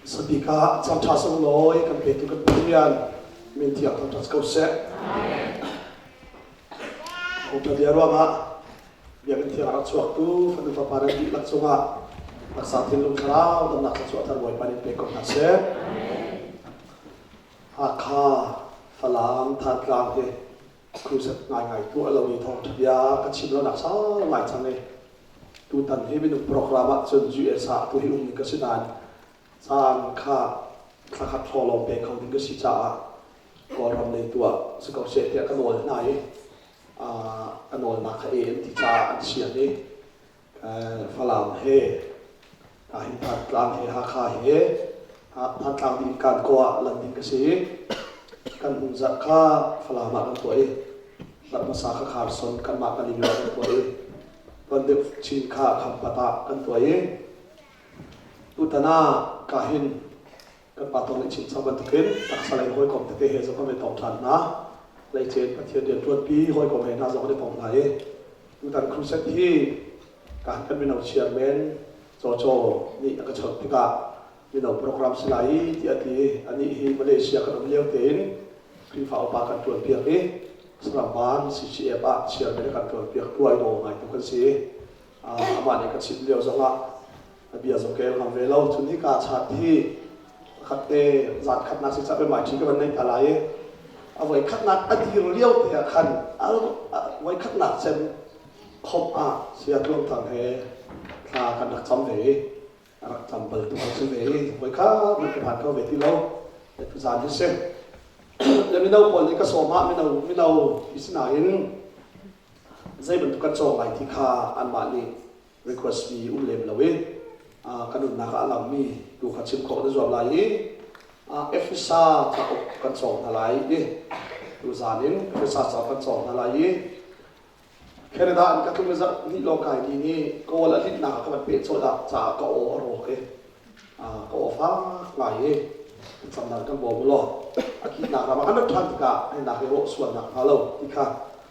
Sabik ah caan ṭha sunglawi kan petu kan Pathian min thiang thangṭhat ko seh. Thawngṭha bia ruangah biakinn thiang a rak chuaktu fanu fapa nan dihlak cungah taksa thinlung thlarau damnak thluachuah thar Bawipa nih pe ko hna seh. Hakha, Falam, Thantlang hi crusade ngaingai tuah lo i thawngṭha bia ka chim lonak sau ngai cang i tutan hi minung program ah cun US ah tu hi um ding ka si nain caan kha thlakhat hrawng lawng pe kho ding ka si caah Kawlram lei tuah si ko seh tiah ka nawl hna i ka nawlnak kha e an ti caah an sian i Falam he hin Thantlang he Hakha he Thantlang ding kan ko ah lan ding ka si i kan hung zarh kha Falam ah kan tuah i zarh hmasa kha Kharson kanmah kan i kan tuah i tuan deuh chin kha Khampat ah kan tuah i tutan ah ka hin kan pa tong nih chim cang bantukin taksa lei hawikom tete he zong kan i tong ṭhan hna leicen Pathian rian ṭuanpi hawikom he hna zong kan i tong hna i tutan crusade hi kan kan mino chairman Coco nih a ka chawnh tikah mino program si lai i tiah a ti anih hi Malaysia kan um lio tein Khrihfa upa kan ṭuan piak i Saramban CCF ah chairman kan ṭuan piak tuai nawl ngai tu kan si amah nih ka chim lio zongah a bia zong kel ngam ve lo cun hika chat hi pakhat te zan khatnak si cah mai ṭhi ka van nei ta lai i a voi khatnak a dir lio te ah khan voi khatnak cem khop ah sia tluang thang he thla kan rak cam ve i a rak cam bal tu si ve i voi kha man ka phan kho ve ti lo tu zan hi si le mino pawl nih ka sawm ah mino mino isinain zei bantuk kan cawng lai ti kha anmah nih request mi um lem lo i kan nunnak ah a langmi tu kha chim khawh na zuam lai i Efesa cauk kan cawng hna lai i tuzan in Efesa cauk kan cawng hna lai i Canada an ka tlung i zarh hnih lawng kai ti nih kawl a litnak ka van peh cawlh ah caah ka aw a rawk i ka aw fak ngai i camnak kan bawm law a kihnak ram ah kan rat ṭhan tikah hei nak i rawh sualnak hnga lo ti kha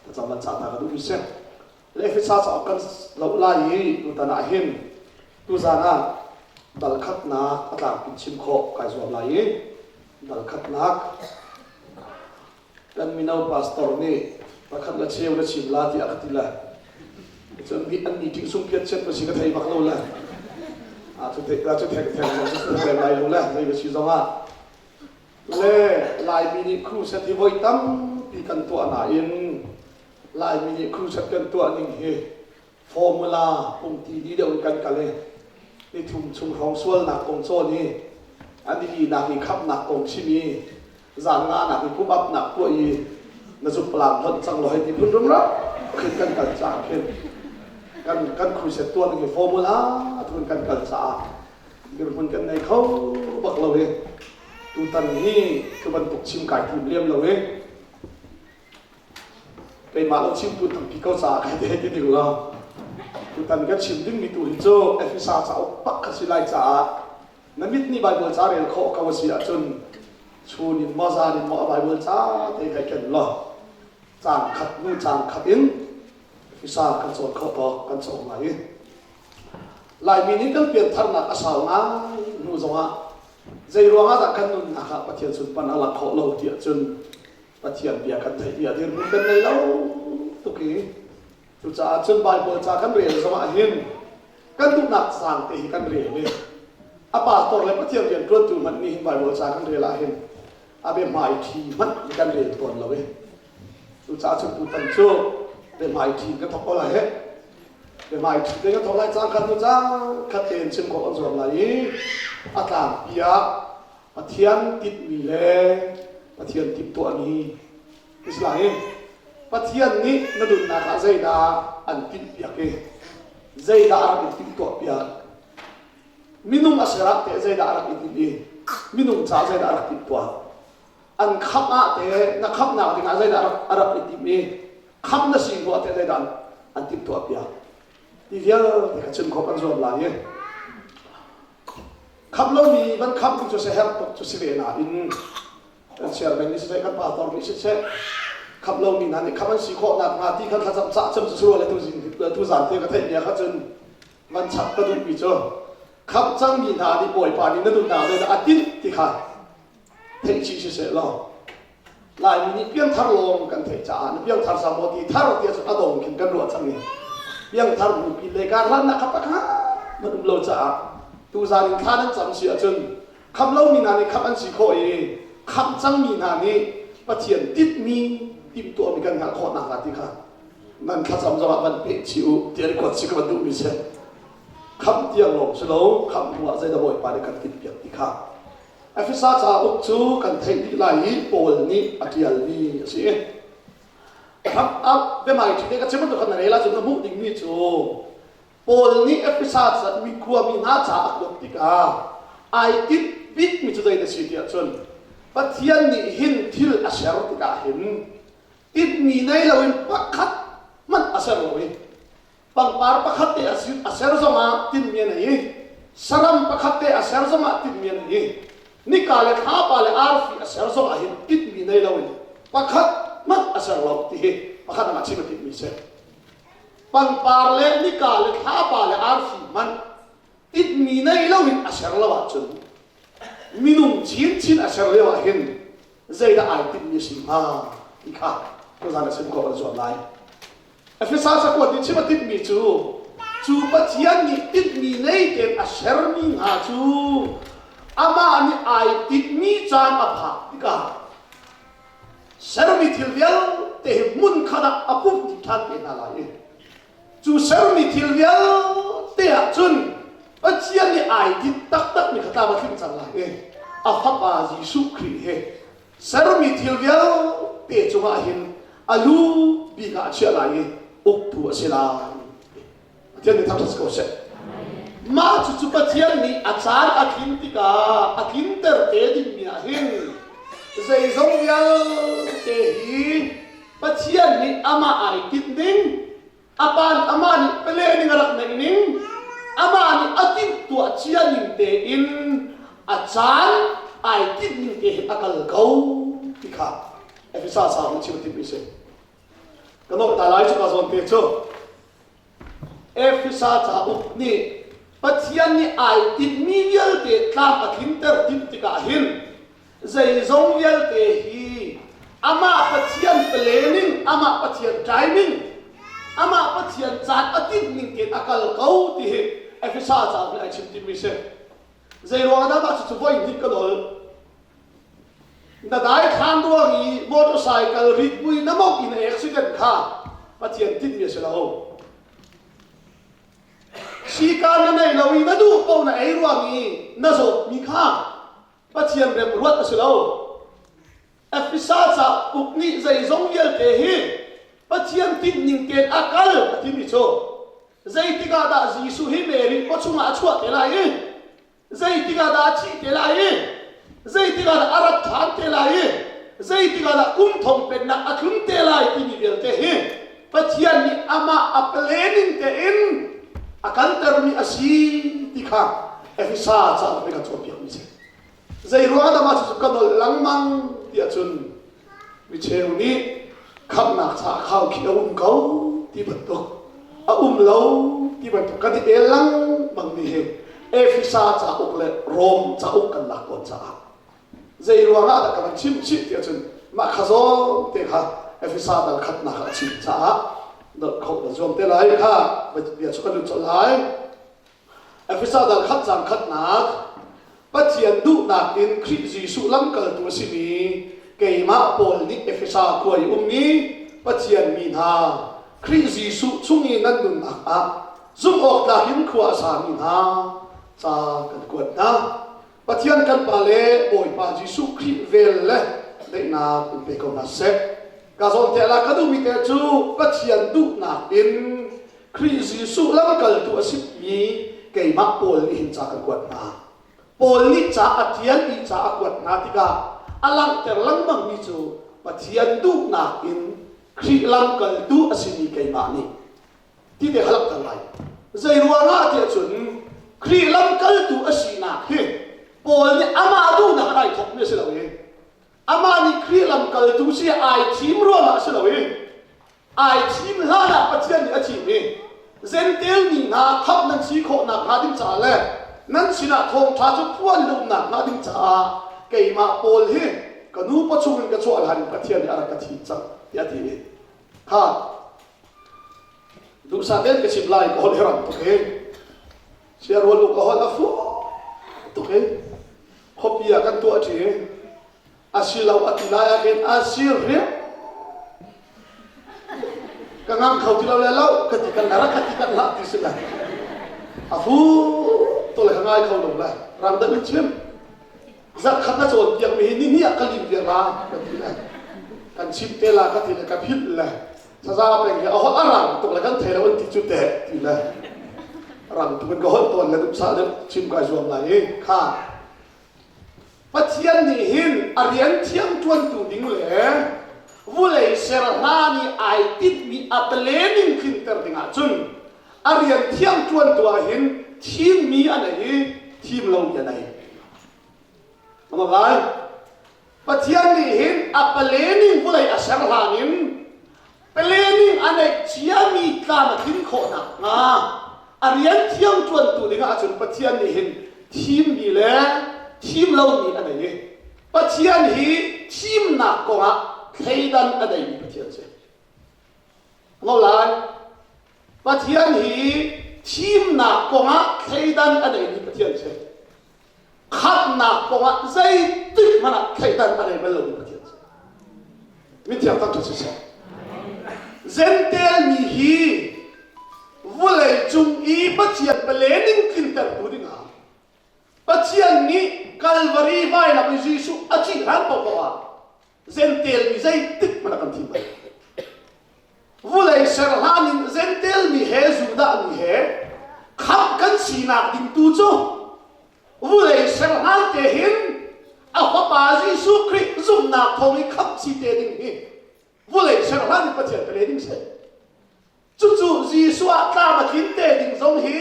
thlacam man cah ta ka duh mi si. Le Efesa cauk kan loh lai i tutan ah hin tuzan ah dal khatnak a tlangpi chim khawh kai zuam lai i dal khatnak kan mino pastor nih pakhat le cheu na chim la tiah ka ti le cun an meeting sung piat chiat si ka thei bak lo le a cu te cu thek thek zong cu lem lai lo le zei va si zong ah le Laimi nih crusade hi voi tampi kan tuah nain Laimi nih crusade kan tuah ning hi formula pungti di deuh in kan kal i nithum chung hrawng sualnak kong cawn i an i nak i khamnak kong chim i zan nga nak i pum upnak tuah i na zuk palang hlonh cang lo hei ti phun rumro khin kan kal caah khin kan kan crusade tuah ning hi formula thun kan kal caah dirhmun kan nei kho bak lo i tutan hi cu bantuk chim kai tim lem lo i Keimah lo chimtu tampi ko caah kai te ti ding lo. Tutan kan chim dingmi tu hi cu Efesa cauk bak kha si lai caah na mit nih Baibal ca rel khawh ko a si ahcun chun in maw zan in maw a Baibal ca te kai ken law caan khat hnu caan khat in Efesa kan cawn khawh tawk kan cawng lai i Laimi nih kan piantharnak a sau ngai hnu zongah zei ruangah dah kan nunnak ah Pathian sunpan a lang khawh lo ti ahcun Pathian bia kan theih i a dirhmun kan nei lo tuk i cucaah cun Baibal ca kan rel zongah hin kan duhnak sang te hi kan rel i a pastor le Pathian rian ṭuantu hmanh nih hin Baibal ca kan rel ah hin a biahmai ṭhi hmanh kan rel tawn lo i cucaah cun tutan cu biahmai ṭhi ka thawk ko lai he biahmai ṭhi te ka thawk lai cang khat hnu cang khat tein chim khawh kan zuam lai i a tlangpi ah Pathian tinhmi le Pathian timhtuahmi Israel Pathian nih na nunnak ah zeidah an tinhpiak i zeidah a rak in timhtuahpiak minung a ser ah teh zeidah a rak i tinh i minung caah zeidah a rak timhtuah an khamh ah teh na khamhnak dingah zeidah a rak i timh i khamh na si hnu ah teh zeidah an timhtuahpiak ti vialte kha chim khawh kan zuam lai i Khamh lomi van khamh ding cu siaherh tuk cu si ve nain kan chairman nih siseh kan pastor nih siseh khamh lomi hna nih khamh an si khawh nakhnga ti khan thlacam cah cem cu si rua le tu zan te ka theih mi ah kha cun van chap ka duhmi cu. Khamh cangmi hna nih Bawipa nih na nunnak zeidah a tinh ti kha theih chih siseh law Laimi nih piangthar lawng kan theih caah na piangthar sa maw ti thar ti ahcun a dong khin kan ruah cang i piangthar hnupi le kar hlannak kha pakhat man um lo caah tuzaan in thla nan cam si ahcun khamh lomi hna nih khamh an si khawh i khamh cangmi hna nih Pathian titmi timhtuahmi kan hngalh khawh nakhnga ti kha nan thlacam zongah van peh chih u ti an kuat si ka van duhmi si. Khamh tiang lawng si lo, khamh hnu ah zeidah Bawipa nih kan timhpiak ti kha Efesa cauk cu kan theih dih lai i Paul nih a ṭialmi a si. Ram ah biahmaiṭhi te ka chim bantuk khan na rel ahcun na hmuh dingmi cu Paul nih Efesa mi khuami hna ca a kuat tikah ai tinh bikmi cu zei na si tiah cun Pathian nih hin thil a ser tikah hin tinhmi nei loin pakhat hmanh a ser lo i pangpar pakhat te a ser zongah tinhmi a nei i saram pakhat te a ser zongah tinhmi a nei i nika le thlapa le arfi a ser zongah hin tinhmi nei loin pakhat hmanh a ser lo ti hi pakhat ah chim a timhmi si. Pangpar le nika le thlapa le arfi hmanh tinhmi nei loin a ser lo ahcun minung chinchin a ser lio ah hin zeidah ai tinhmi a si hnga ti kha tuzaan a chim khawh kan zuam lai. Efesa cakuat nih chim a tinhmi cu cu Pathian nih tinhmi nei tein a sermi hna cu amah nih ai tinhmi caan a phak tikah sermi thil vialte hi hmun khat ah a pumh dih ṭhan te hna lai i cu sermi thil vialte ah cun Pathian nih ai tinh taktakmi kha tlam a tling cang lai i a Fapa Jesuh Khrih he sermi thil vialte cungah hin a lu bik ah a chiah lai i uktu a si lai. Pathian nih thangṭhat si ko seh. Mah cucu Pathian nih a caan a tlin tikah a tlinter te dingmi ah hin zeizong vialte hi Pathian nih amah ai tinh ding, a pa amah nih pele ning a rak neih ning, amah nih a timhtuah cia ning tein a caan ai tinh ning te hin a kal ko ti kha Efesa sang chim timmi si. Ka nawh ta lai cu ka zawn te cu. Efesa cauk nih Pathian nih ai tinhmi vialte tlam a tlinter timh tikah hin zeizong vialte hi amah Pathian planning, amah Pathian timing, amah Pathian caan a tinh ning tein a kal ko ti hi Efesa cauk nih ai chim timmi si. Zei ruang dah mah cucu voi hnih ka nawl. Na daithlan ruang i motorcycle ritmui na mawngh in accident kha Pathian tinhmi a si lo. Sika na nei lo i na duh paoh na ei ruang i na zawtmi kha Pathian remruat a si lo. Efesa ca uk nih zeizong vialte hi Pathian tinhning tein a kal a timi cu zeitik ah dah Jesuh hi Mary pawchung ah a chuah te lai i Zeitik ah dah a thih te lai i zeitik ah dah a rat ṭhan te lai i zeitik ah dah kum thong pennak a tlun te lai timi vialte hi Pathian nih amah a planning tein a kaltermi a si ti kha Efesa cauk nih kan cawnpiakmi si. Zei ruang dah mah cucu ka nolh lengmang tiah cun micheu nih khamhnak caah khaukhih a um ko ti bantuk a um lo ti bantuk kan i el lengmang mi hi Efesa cauk le Rom cauk kan lak tawn caah zei ruangah dah ka van chim chih tiah cun mah kha zawn te kha Efesa dal khatnak ah a chim caah dolh kho na zuam te lai kha bia cu kan lut colh lai. Efesa dal khat cang khatnak Pathian duhnak in Khrih Jesuh lamkaltu a simi keimah Paul nih Efesa khua i ummi Pathian mi hna Khrih Jesuh chung i nan nunnak ah zumhawktlak in khua a sami hna ca kan kuat hna. Pathian kan Pa le Bawipa Jesuh Khrih vel le daihnak in pe ko hna seh. Ka zawn te la ka duhmi te cu Pathian duhnak in Khrih Jesuh lamkaltu a simi keimah Paul nih hin ca kan kuat hna. Paul nih ca a ṭial i ca a kuat hna tikah a langhter lengmangmi cu Pathian duhnak in Khrih lamkaltu a simi keimah nih ti te kha langhter lai. Zei ruangah tiah cun Khrih lamkaltu a sinak hi Paul nih amah duhnak in ai thawkmi a si lo i amah nih Khrih lamkaltu si ai thim ruangah a si lo i ai thim hlanah Pathian nih a thim i Gentel mi hna khamh nan si khawh nakhnga ding caah le. Nan sinah thawngṭha cu phuan in umnak hnga ding caah keimah Paul hi ka nu pawchung in ka chuah hlan in Pathian nih a rak ka thim cang tiah a ti i kha duhsah tein ka chim lai ka holh hi rang tuk hi siarual lu ka holh a fuh tuk hi khuapi ah kan tuah ṭi a si lo a ti lai ah khin a si riam ka ngam kho ti lo le lo ka ti kan rak ka ti kan hlah ti si le a fu to le ka ngai kho lo le rang deuh in chim zarh khat na cawn piak mi hi ni hnih ah ka lim viar la ka ti le kan chim te la ka ti le ka philh le saza peng hi a holh a rang tuk le kan thei lo an ti cu te ti le rang tuk in ka holh tawn le duhsah deuh chim kai zuam lai i kha Pathian nih hin a rian thiang ṭuantu ding le vulei ser hlan i ai tinhmi a palening tlinter dingah cun a rian thiang ṭuantu ah hin thimmi a nei i thim lomi a nei. Ama lai. Pathian nih hin a palening vulei a ser hlan in palening a neih ciami tlam a tlin khawh nakhnga a rian thiang ṭuantu dingah cun Pathian nih hin thimmi le thim lomi a nei i Pathian hi thimnak kongah thleidan a neimi Pathian si. Ngo lai. Pathian hi thimnak kongah thleidan a neimi Pathian si. Khamhnak kongah zeitik hmanh ah thleidan a nei bal lomi Pathian si. Mithiang thangṭhat siseh. Zentel mi hi vulei cung i Pathian palening tlintertu dingah Pathian nih Kalvari vailam i Jesuh a thih hlan paohpaoh ah Zentel mi zeitik hmanh a kan thim bal. Vulei ser hlan in Zentel mi he Judah mi he khamh kan sinak ding tu cu vulei ser hlan te hin a fapa Jesuh Khrih zumhnak thawng i khamh si te ding hi vulei ser hlan in Pathian pale ding si. Cucu Jesuh ah tlam a tlin te ding zong hi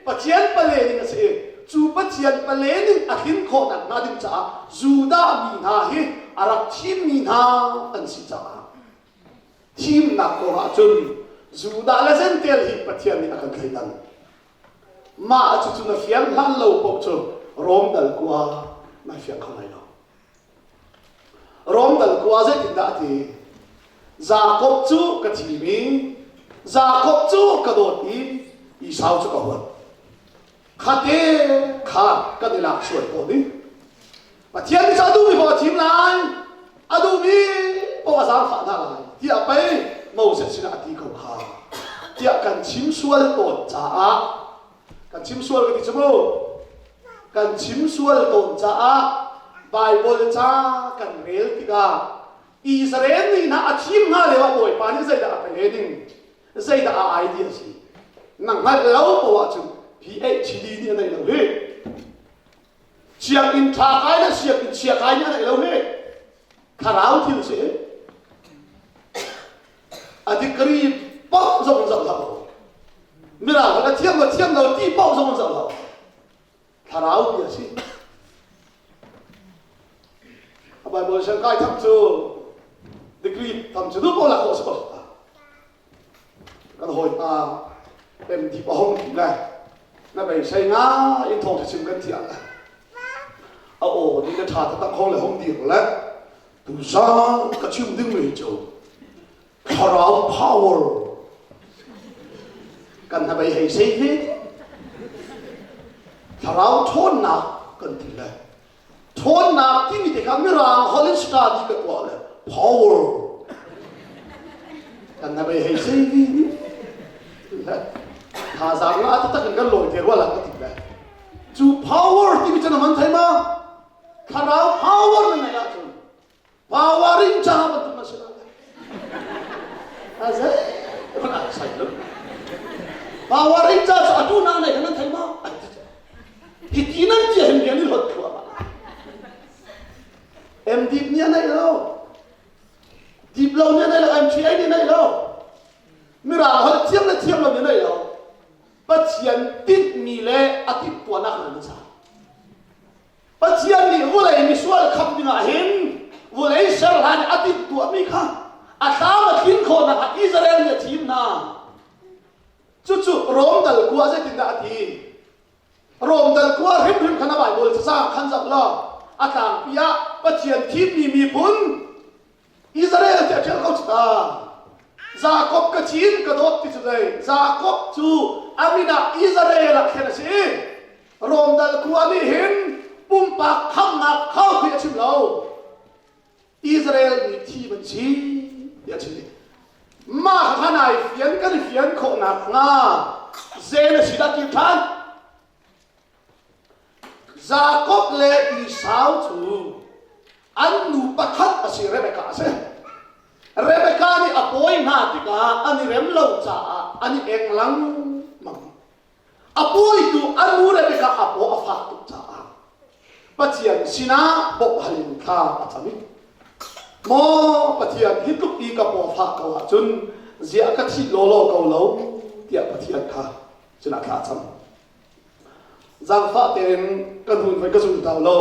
Pathian pale ning a si i cu Pathian pale ning a tlin khawh nakhnga ding caah Judah mi hna hi a rak thimmi hna an si caah thimnak kong ah cun Judah le Jentail hi Pathian nih a kan thleidan. Mah cucu na fiang hlan lo paoh cu Rom dal kua na fiang kho lai lo. Rom dal kua zeitindah a ti? Jakob cu ka thim i Jakob cu ka dawt i Esau cu ka huat. Khate kha kan i lak sual tawn i Pathian nih cu a duhmi paoh a thim lai, a duhmi paoh a zaangfah hna lai tiah pei Moses sinah a ti ko kha tiah kan chim sual tawn caah kan chim sual ka ti cu mu kan chim sual tawn caah Baibal ca kan rel tikah Israel mi hna a thim hnga lio ah Bawipa nih zeidah a pe ding zeidah a idea si na hngalh lo poah ahcun PhD nih a nei lo hi sianginn ṭha kai le sianginn chia kai nih a nei lo hi thlarau thil si a degree paoh zong in zoh hlah u mirang a thiam lo thiam lo ti paoh zong in zoh hlah thlarau bia si a bible siang kai tham cu degree tam cu duh la khawh si ko kan hawi pa pem di pa hong ti le na beisei nga in thawng chim kan thiah le a aw ni le tha taktak hong le hong dir le tuzan ka chim ding mi cu thlarau power kan hnabei hei sei ve thlarau ṭhawnnak kan ti le ṭhawnnak timi te kha mirang holh in study ka tuah le power kan hnabei hei sei ve le thazaang nga taktak in kan lawi te rua la ka ti le cu power timi cu na man thei ma thlarau power na ngeih ahcun power in ca bantuk na si lai a zei hmanh ah sai lo power in ca cu atu na nei kan thei ma hi ti nan ti hin bian i hlot thluahmah MD nih a nei lo deep lo nih a nei lo MTA nih a nei lo mirang holh thiam le thiam lo nih a nei lo Pathian tinhmi le a timhtuahnak nan cang Pathian nih vawlei misual khamh dingah hin vawlei ser hlan i a timhtuahmi kha a tlam a tlin khawhnak ah Israel nih a thim hna. Cucu Rom dal kua zeitindah a ti? Rom dal khua hrimhrim khan a Baibal cacang khan zoh law a tlangpi ah Pathian thimmi miphun Israel ti a ṭial ko cu ta. Jakob ka cin ka dawt ti cu zei Jakob cu a min ah Israel ah khen a si. Rom dal khua nih hin pumpak khamnak kho khi a chim lo. Israel mi thi ban si ti a chim. Mah kha nai fian kan i fian khawh nakhnga zei na si dah ti ṭhan. Jakob le Esau cu an nu pakhat a si Rebekah a si. Rebekah nih a pawi hna tikah an i rem lo caah an i eng lengmang. A pawitu a nu Rebekah a paw a fak tuk caah Pathian sinah bawmh hal in thla a cam i Maw Pathian hi tluk i ka paw fak ko ahcun ziah ka thih lawlaw ko lo tiah Pathian kha sinah thla a cam. Zaangfah tein kan hun voi ka zum tau lo.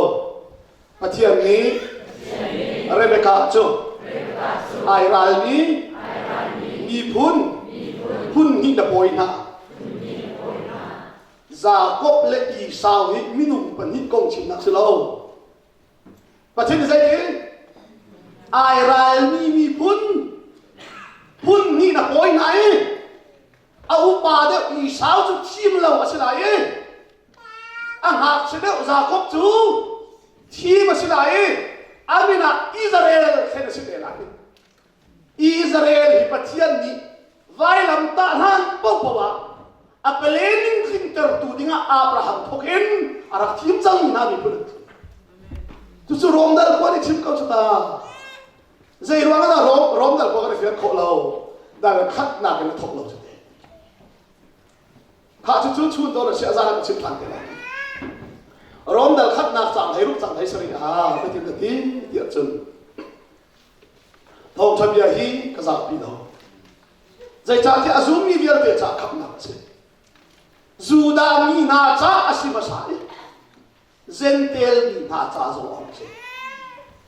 Pathian nih Rebekah cu ai ralmi miphun phun hnih na pawi hna. Jakob le Esau hi minung pahnih kong chimnak si lo. Pathian nih zei ai ralmi miphun phun hnih na pawi hna i a upa deuh Esau cu thim lo a si lai i a ngakchia deuh Jakob cu thim a si lai i a min ah Israel thlen a si te lai. Israel hi Pathian nih vailam tah hlan paohpaoh ah a palening tlintertu dingah Abraham thawk in a rak thim cang hna miphun an si. Cucu Rom dal khua nih chim ko cu ta. Zei ruang ah dah Rom, Rom dal khua kan i fian khawh lo? Dal khatnak in a thawk lo cu te. Kha cu cu chun dawr a si a zan ah ka chim ṭhan te lai. Rom dal khatnak cang hei ruk cang hei sarih ah ka tin ka ti tiah cun thawngṭha bia hi ka zapi lo. Zeicahtiah a zummi vialte caah khamhnak a si. Judah mi hna ca a si hmasa i Jentail mi hna ca zong a si.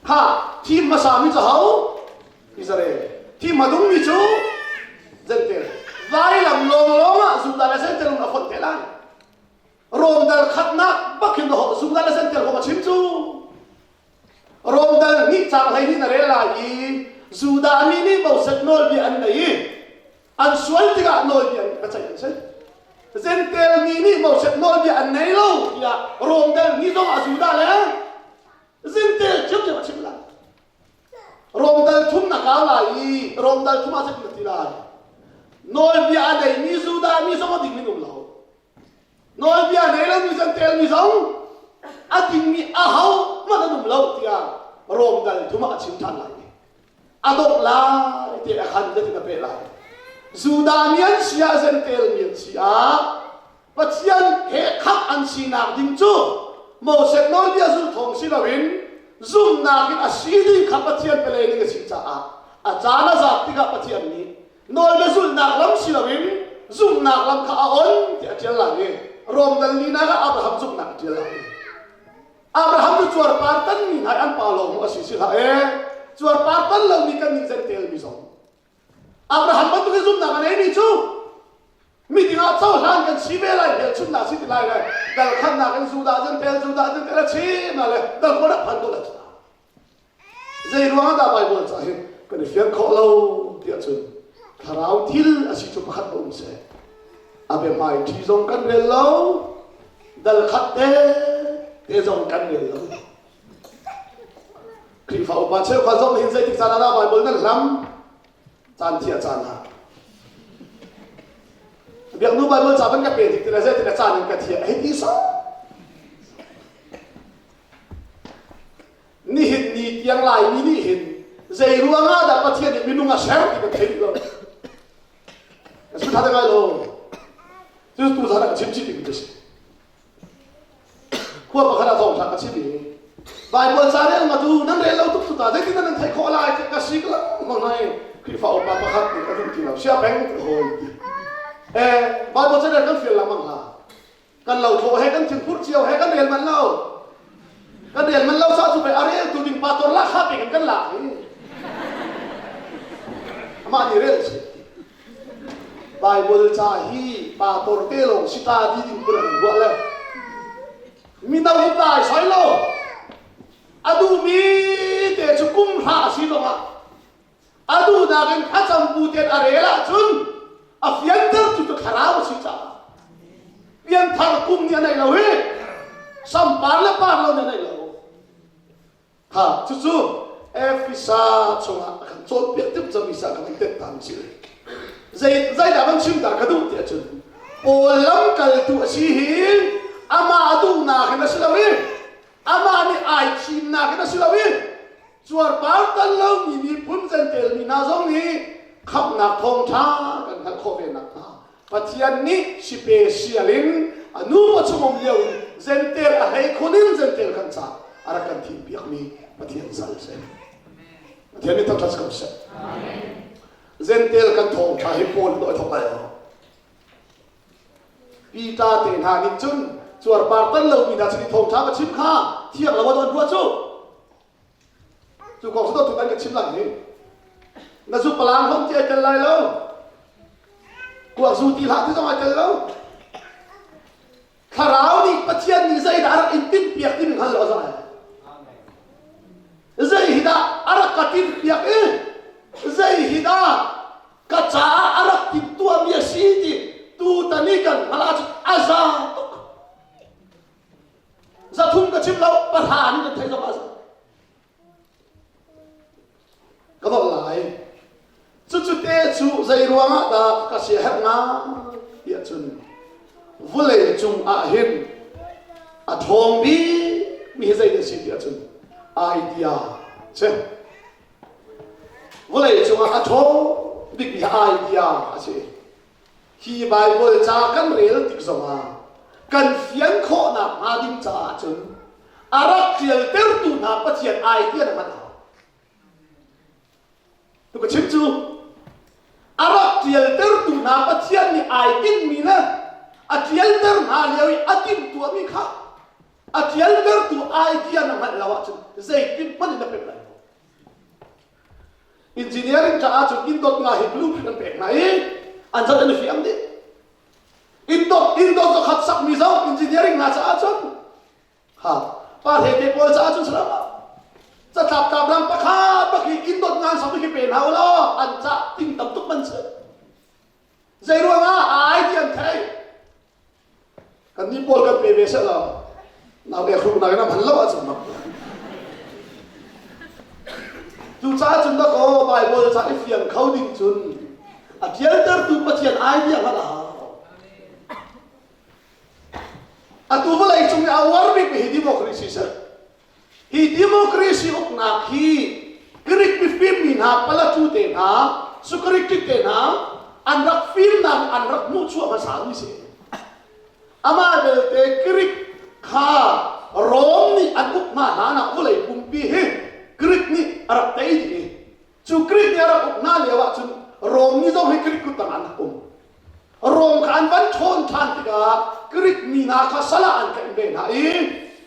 Kha thim hmasa mi cu ho? Israel. Thim hmadung mi cu Jentail. Vailam lawnglawng ah Judah le Jentail a fonh te lai. Rom dal khatnak bak hin Judah le Jentail kong a chim cu. Rom dal hnih cang hlei nih na rel lai i Judah mi nih Moses nawlbia an nei i an sual tikah nawlbia an biaceih an si. Jentail mi nih Moses nawlbia an nei lo tiah Rom dal hnih zong ah Judah le Jentail ṭhiamṭhiam a chim lai. Rom dal thum na kau lai i Rom dal thum ah zeitin na ti lai? Nawlbia a neimi Judah mi zong a ding in um lo. Nawlbia nei lomi Jentail mi zong a dingmi aho hmanh an um lo tiah Rom dal thum ah a chim ṭhan lai. A dongh lai ti a khan zetin a peh lai. Judah mi an si ah Jentail mi an si ah Pathian he khamh an sinak ding cu Moses nawlbia zulh thawng si loin zumhnak in a si ding kha Pathian pe ning a si caah a caan a zat tikah Pathian nih Nawlbia zulhnak lam si loin zumhnak lam kha a on tiah a ṭial lai i Rom dal linak ah Abraham zumhnak a ṭial lai. Abraham cu cuarpar tanmi hna an pa lawng a si si hlah e. Cuarpar tan lomi kan nih zentel mi zong. Abraham bantuk in zumhnak a neimi cu miding ah cohlan kan si ve lai hmelchunhnak si ti lai le dal khannak in Judah zentel Judah zentel a chim na le dal khua rak phan ko lai Zei ruangah dah Baibal ca hi kan i fian khawh lo tiah cun thlarau thil a si cu pakhat a um seh. A biahmai ṭhi zong kan rel lo, dal khat te te zong kan rel lo. Khrihfa upa cheukhat zong hin zeitik caan ah dah Baibal nan hlam? Caan thiah caan ah. Biaknu Baibal ca van ka pe tik ti le zeitik a caan in ka thiah hei ti so. Nihin ni tiang Laimi nih hin zei ruangah dah Pathian nih minung a ser ti kan thei rih lo. Ka chim tha ngai lo. Cu tu zan ah ka chim chih ding ti si. Khua pakhat ah thawng tha ka chim i Bible ca rel ma tu nan rel lo tuk tu ta zeitin nan theih khawh lai ka si ka lang ngai Khrihfa upa pakhat nih ka duh ti lo sia peng hawi ti. Eh Bible ca rel kan fial lengmang hna. Kan lo thlawh he kan thingphur cio he kan rel manh lo. Kan rel manh lo sa cu pei a rel tu ding pa tor lak kha pe kan kan lak hi. Amah nih rel si. Bible ca hi pa tor te lawng si ta di ding phun an ruah le. Mino upa ai soi lo. A duhmi te cu kum hra a si zongah a duhnak in thlacam bu tein a rel ahcun a fiantertu cu thlarau a si caah pianthar kum nih a neih lo hi sampar le par lo nih a neih lo. Ha cucu Efesa chungah a kan cawnpiak tuk cangmi sa kan tet ta mi si. Zei zeidah kan chim ta ka duh ti ahcun Paul lamkaltu a si hi amah a duhnak in a si lo i amah nih ai thimnak in a si lo i cuarpar tan lomi miphun Jentail mi hna zong nih khamhnak thawngṭha kan hngalh khawh ve nakhnga Pathian nih special in a nu pa chung um lio in Jentail a hlei khun in Jentail kan ca a rak kan thim piakmi Pathian sal si. Pathian nih thangṭhat ko seh. Jentail kan thawngṭha hi Paul dawh thawk lai lo. Peter te hna nih cun cuarpar tan lomi hna sin i thawngṭha ka chim kha thiang lo an ruah cu. Cu kong cu tu kan ka chim lai hi. Na zu palang hong ti ai tel lai lo. Kuak zu ti hlah ti zong ai tel lo. Thlarau nih Pathian nih zeidah a rak in tinhpiak timi hngal lo zong ai. Zei hi dah a rak ka tinhpiak i zei hi dah ka caah a rak timhtuahmi a si ti tutan i kan hngalh ahcun a za tuk. Zathum ka chim lo, pahra nih kan theih zong ah ka dolh lai. Cucu te cu zei ruangah dah ka siaherh nga tiah cun vulei cung ah hin a ṭhawng bik mi hi zei dah si tiah cun idea si. Vulei cungah a ṭhawng bik mi hi idea a si. Hi Baibal ca kan rel tik zongah kan fian khawhnak hnga ding caah cun a rak ṭialtertu hna Pathian idea na hman hau. Tu ka chim cu a rak ṭialtertu hna Pathian nih ai tinhmi le a ṭialter hna lio i a timhtuahmi kha a ṭialtertu idea na hngalh lo ahcun zeitin hmanh in na pek lai lo. Engineering caah cun inn dot nga hi blueprint an pek hna i an zoh an i fiang dih. Inn dot inn dot zakhat sakmi zong engineering hna caah cun ha pa hle te pawl caah cun salam catlap tlap pakhat bak hi inn dot ngan sak hi pe hna ulaw an cah ting tam tuk man si. Zei ruangah ai ti an thei. Kannih pawl kan pe ve seh law nau ek hruknak in a hman lo ahcun mak. Cucaah cun dakaw Baibal ca i fiang kho ding cun a ṭialtertu Pathian idea hngalh a hau. Atu vawlei cung i a uar bikmi hi democracy si. Hi democracy uknak hi Greek mifim mi hna Plato te hna Socrates te hna an rak fimnak an rak hmuhchuah hmasa mi si. Amah belte Greek kha Rom nih an uk hna hlan ah vawlei pumpi hi Greek nih a rak tei dih i cu Greek nih a rak uk hna lio ahcun Rom mi zong hi Greek kut tang an rak um. Rom kha an van ṭhawn ṭhan tikah Greek mi hna kha sal ah an tlaih ve hna i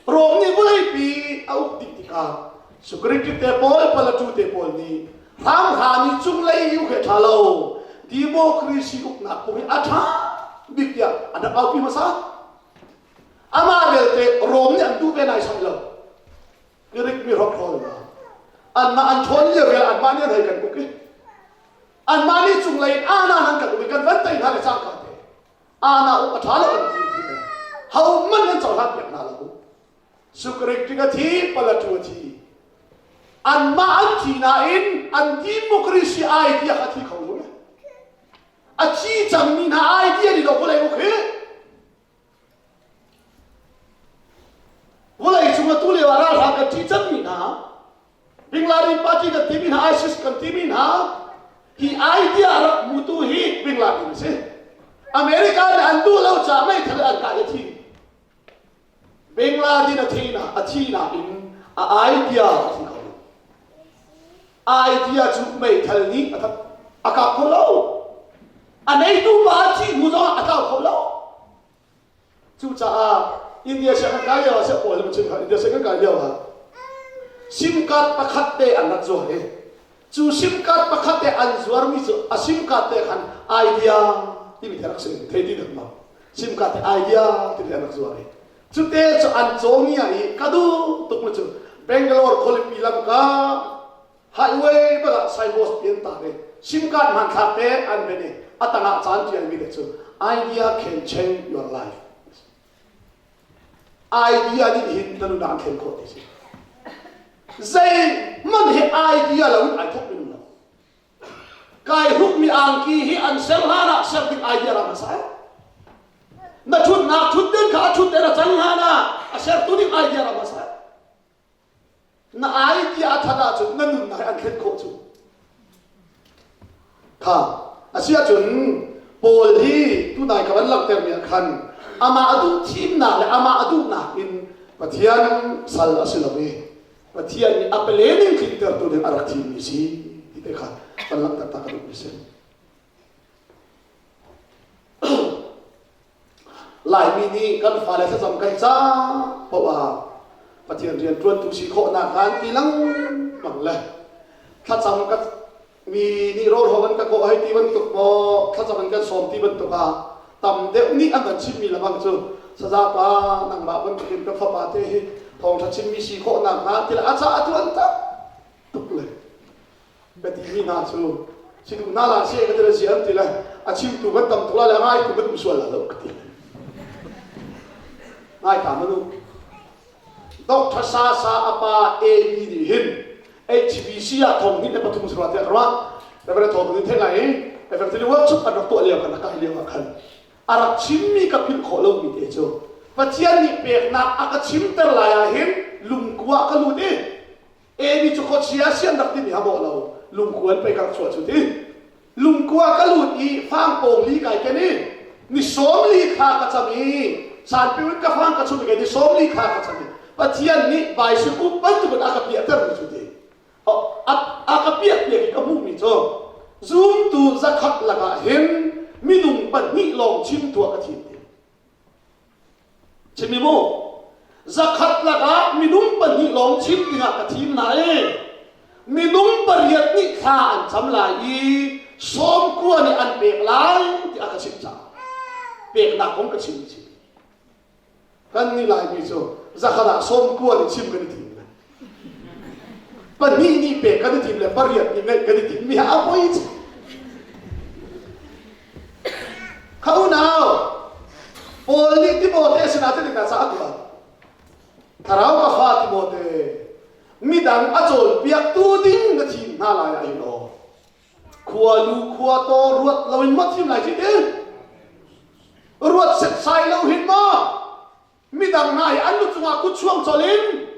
Rom nih vawleipi a uk dih tikah cu Greek te pawl Plato te pawl nih hramhram i cunglei uk he ṭha lo democracy uknak phung hi a ṭha bik tiah an rak aupi hmasa. Amah belte Rom nih an duh ve naisai lo. Greek mi hrokhrawl hna anmah an ṭhawn lio vial anmah nih an hei kan uk i anmah nih cunglei in ana nan kan uk i kan van tei hna le cangka te ana uk a ṭha lo an ti ti le ho hmanh nan cohlan piak hna lo Sukrik tik a thi Plato a thi anmah an thi nain an democracy idea kha thi kho lo a thi cangmi hna idea nih lo vawlei uk hi Vawlei cung atu lio ah ralhrang kan ṭih cangmi hna, Bin Laden party kan timi hna, ISIS kan timi hna, hi idea a rak hmutu hi Bin Laden a si. America nih an duh lo caah meithal an kah i a thi. Bin Laden a thi na a thi nain a idea a thi kho lo. Idea cu meithal nih a a kap kho lo. A neitu pa a thih hnu zongah a tlau kho lo. Cucaah India sianginn kai lio ah seh pawl chim kha India sianginn kai lio ah SIM card pakhat te an rak zuar i cu SIM card pakhat te an zuarmi cu a SIM card te khan idea timi te rak si thei ti dak ma SIM card te idea timi an rak zuar i. Cute cu an cawngia i ka duh tuk mu cu Bangalore khualipi lamka highway bak ah signpost pian ta i sim card hmanthlak te an ben i a tangah caan tial mi te cu idea can change your life. Idea nih hin na nun ah an thlen khawh ti si. Zei man hi idea lo in ai thawk mi lo. Kai hrukmi angki hi an ser hlan ah ser ding idea rak hmasa. Na thutnak thutden kha a thutden a can hlan ah a sertu ding idea rak hmasa. Na idea a that ahcun na nunnak hi an thlen khawh cu. Kha a si ahcun Paul hi tunai ka van langhtermi ah khan amah a duh thimnak le amah a duhnak in Pathian sal a si lo i Pathian nih a palening tlintertu ding a rak thimmi si ti te kha kan langhter ta ka duhmi si. Laimi nih kan fale thlacam kan ca paoh ah Pathian rian ṭuantu si khawhnak han ti lengmang le thlacam ka mi nih rawlhawng an ka kawh hei ti bantuk maw thlacam an kan sawm ti bantuk ah tam deuh nih an kan chimmi lebang cu sazapa nangmah bantukin ka fapa te hi thawngṭha chimmi si khawh nakhnga ti le a ca a tuan tak tuk le ka timi hna cu si duh hna la si ka ti le si an ti le a chimtu kan tam tuk la le a ngaitu kan um sual la lo ka ti ngai ta manu Dr. Sasa apa AB nih hin HBC ah thong hnih le pathum sarua tiah ka ruah. Reverend Thawng nih theih lai i Evangelist workshop an rak tuah lio kan rak kai lio ah khan a rak chimmi ka philh khawh lomi te cu Pathian nih peknak a ka chimter lai ah hin lungkua ka lut i AB cu khuachia sian rak timi ha bawh lo lungkua in pei ka rak chuah cu ti lungkua ka lut i fang pawng li kai ken i ni 40 thla ka cam i sanpi in ka fang ka chum i ni 40 thla ka cam i Pathian nih baisikup bantukin a ka piahter mi cu ti a ka piah piak i ka hmuhmi cu zumtu zakhat lakah hin minung pahnih lawng chim tuah ka thim ti Chim mu. Zakhat lakah minung pahnih lawng chim dingah ka thim hna i minung pariat nih thla an cam lai i 90 nih an pek lai tiah ka chimh caah peknak kong ka chim chim. Kan nih Laimi cu zakhat ah 90 nih chim kan i tim le pahnih nih pek kan i tim le pariat nih ngeih kan i tim mi a poi Kha unau, Paul nih Timote sinah cutikah ca a kuat. Thlarau ka fa Timote, midang a cawnpiaktu ding na thim hna lai ah hin aw. Khualu khua taw ruat loin maw thim lai ci ti? Ruat setsai lo hin maw? Midang hna hi an lu cungah kut chuang colh in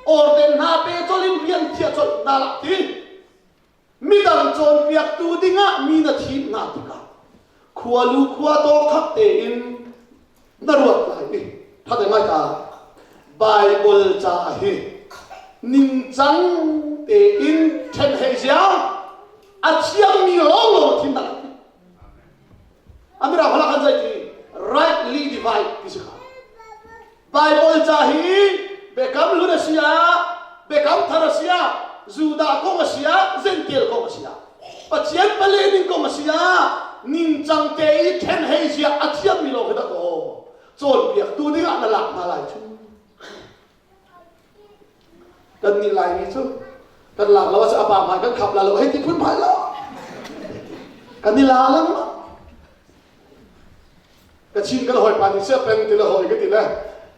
orden hna pe colh in rian thiah colh hna lah ti. Midang cawnpiaktu dingah mi na thim hna tikah khualu khua taw khap tein na ruat lai i that ngai ta Bible ca hi ningcang tein ṭhen hei zia a thiammi lawnglawng thim dah Amirang holh kan zei ti rightly divide ti si kha Bible ca hi biakam hlun a si ah biakam thar a si ah Judah kong a si ah Gentile kong a si ah Pathian pale ning kong a si ah ningcang te i ṭhen hei zia a thiammi lawng hi dah kaw cawnpiaktu dingah na lak hna lai cu kan nih Laimi cu kan lak lo ah a pa hmai kan khap la lo hei ti phun phai lo kan i la lengmang Kachin kan hawipa nih sia peng ti le hawi ka ti le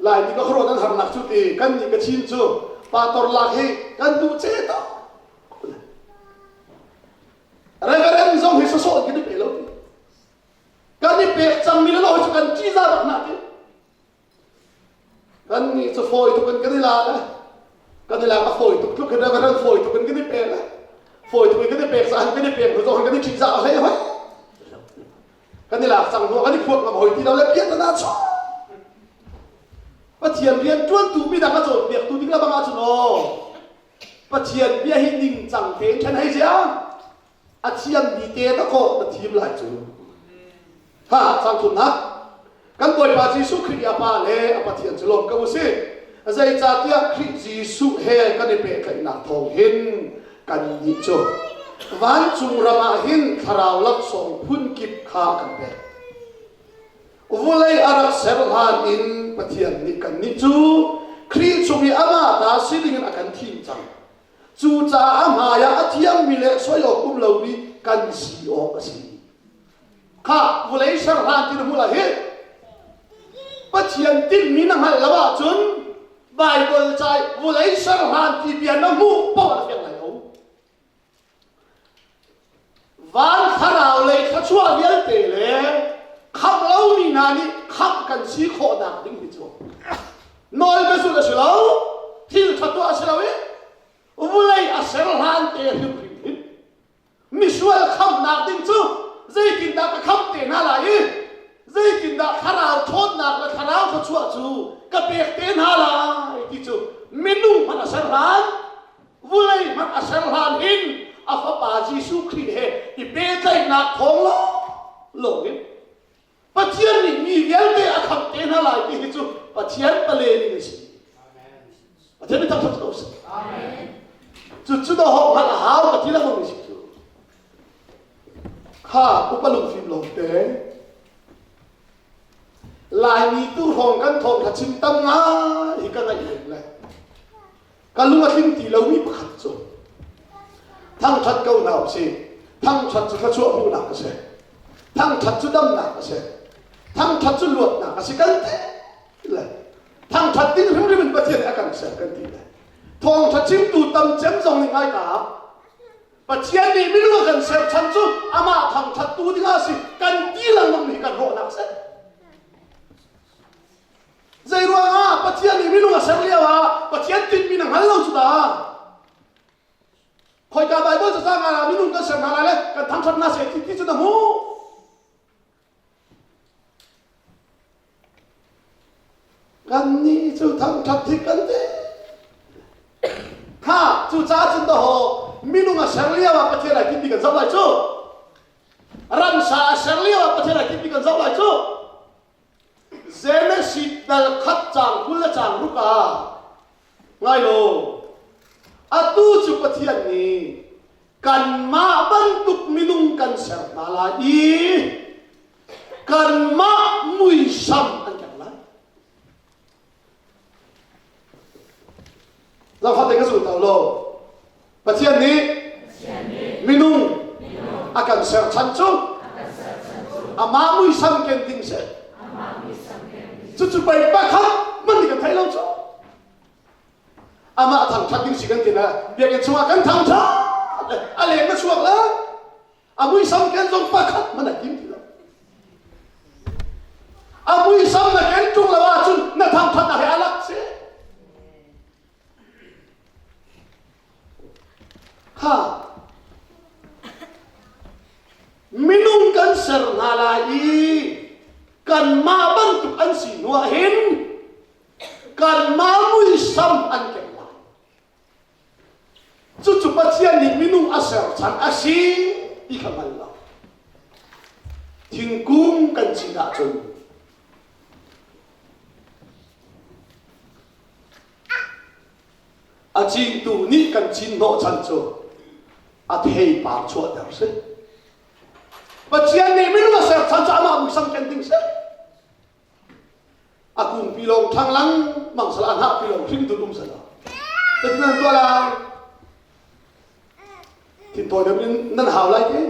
Laimi ka khuaruah nan harnak cu ti kan nih Kachin cu pastor lak hi kan duh ce to Reverend zong hi sawsawh kan i pe lo ti kan i pek cangmi le lo hi cu kan ṭihzah bak hna ti Kan nih cu fawi tuk in kan i la le kan i lak a fawi tuk tluk in reverend fawi tuk in kan i pe le fawi tuk in kan i pek caah kan i pek hnu zong kan i ṭihzah a hlei hoi kan i lak cang hnu kan i phuak ngam hoi ti lo le piah tana chaw Pathian rian ṭuantu midang a cawnpiaktu ding le bang ahcun aw Pathian bia hi ningcang tein ṭhen hei zia a thiammi te na kawh na thim lai cu ha cang thumnak kan bawipa Jesuh Khrih a pa le a Pathian cu lawm ko usih zeicahtiah Khrih Jesuh he kan i pehtlaihnak thawng hin kan nih cu vancung ram ah hin thlarau laksawng phun kip kha kan pek. Vulei a rak ser hlan in Pathian nih kannih cu Khrih chung i amah ta si dingin a kan thim cang. Cucaah a hmaiah a thiangmi le soi awk um lomi kan si awk a si. Kha vulei ser hlan ti na hmuh lai hi. Pathian tinhmi na hngalh lo ahcun Baibal ca i vulei ser hlan ti bia na hmuh paoh na fiang lai lo. Van thlarau lei thluachuah vialte le khamh lomi hna nih khamh kan si khawhnak ding hi cu nawl biazulh a si lo, thil ṭha tuah a si lo i vulei a ser hlan te hrimhrim hin misual khamhnak ding cu zeitindah ka khamh te hna lai i zeitindah thlarau ṭhawnnak le thlarau thluachuah cu ka pek te hna lai ti cu minung hmanh a ser hlan vulei hmanh a ser hlan hin a fapa Jesuh Khrih he i pehtlaihnak thawng lawnglawng in Pathian nih mi vialte a khamh te hna lai ti hi cu Pathian pale ning a si. Pathian nih thangṭhat ko seh. Cu cu do hawk hngalh a hau ka ti lengmang mi si cu. Kha upa lungfim lawngte Laimi tu hrawng kan thawngṭha chim tam ngai hi ka ngaih lem le Ka lung a tling ti lomi pakhat cu thangṭhat ko hna usih. Thangṭhat cu thluachuah hmuhnak a si. Thangṭhat cu damnak a si. Thangṭhat cu luatnak a si kan ti le thangṭhat ding hrimhrim in Pathian nih a kan ser kan ti le thawngṭha chimtu tam cem zong nih ngai ka Pathian nih minung a kan ser chan cu amah thangṭhattu dingah a si kan ti lengmang mi hi kan rawhnak a si. Zei ruangah Pathian nih minung a ser lio ah Pathian tinhmi na hngal lo cu ta. Khoika Bible cacang ah minung kan ser hna lai le kan thangṭhat hna seh ti ti cu na hmuh. Kannih cu thangṭhat hi kan ti. Kha cucaah cun dahawh minung a ser lio ah Pathian ai tinhmi kan zoh lai cu. Ramsa a ser lio ah Pathian ai tinhmi kan zoh lai cu. Genesis dal khat caang 20 le caang ruk ah ngai law atu cu Pathian nih kanmah bantuk minung kan ser hna lai i kanmah muisam an keng lai. Zafate ka zul to lo. Pathian nih minung a kan ser chan cu amah muisam ken ding si. Cucu pei pakhat man nih kan theih lo cu. Amah thangthat ding si kan ti na biakinn chungah kan thangthat a leng na chuak la A muisam ken zong pakhat hmanh a kim ti lo. A muisam na ken ṭung lo ahcun na thangṭhatnak he a lak si. Ha. Minung kan ser hna lai i kanmah bantuk an si hnu ah hin kanmah muisam an keng lai. Cucu Pathian nih minung a ser chan a si ti kha hngal lo. Thingkung kan cin ahcun a cingtu nih kan cin hnawhchan cu a theipar chuahter si. Pathian nih minung a ser chan cu amah muisam ken ding si. A kungpi lawng ṭhang lengmang sal a hnahpi lawng hring dun um sal Zeitin nan tuah lai? Thintawi deuh in nan hau lai ti.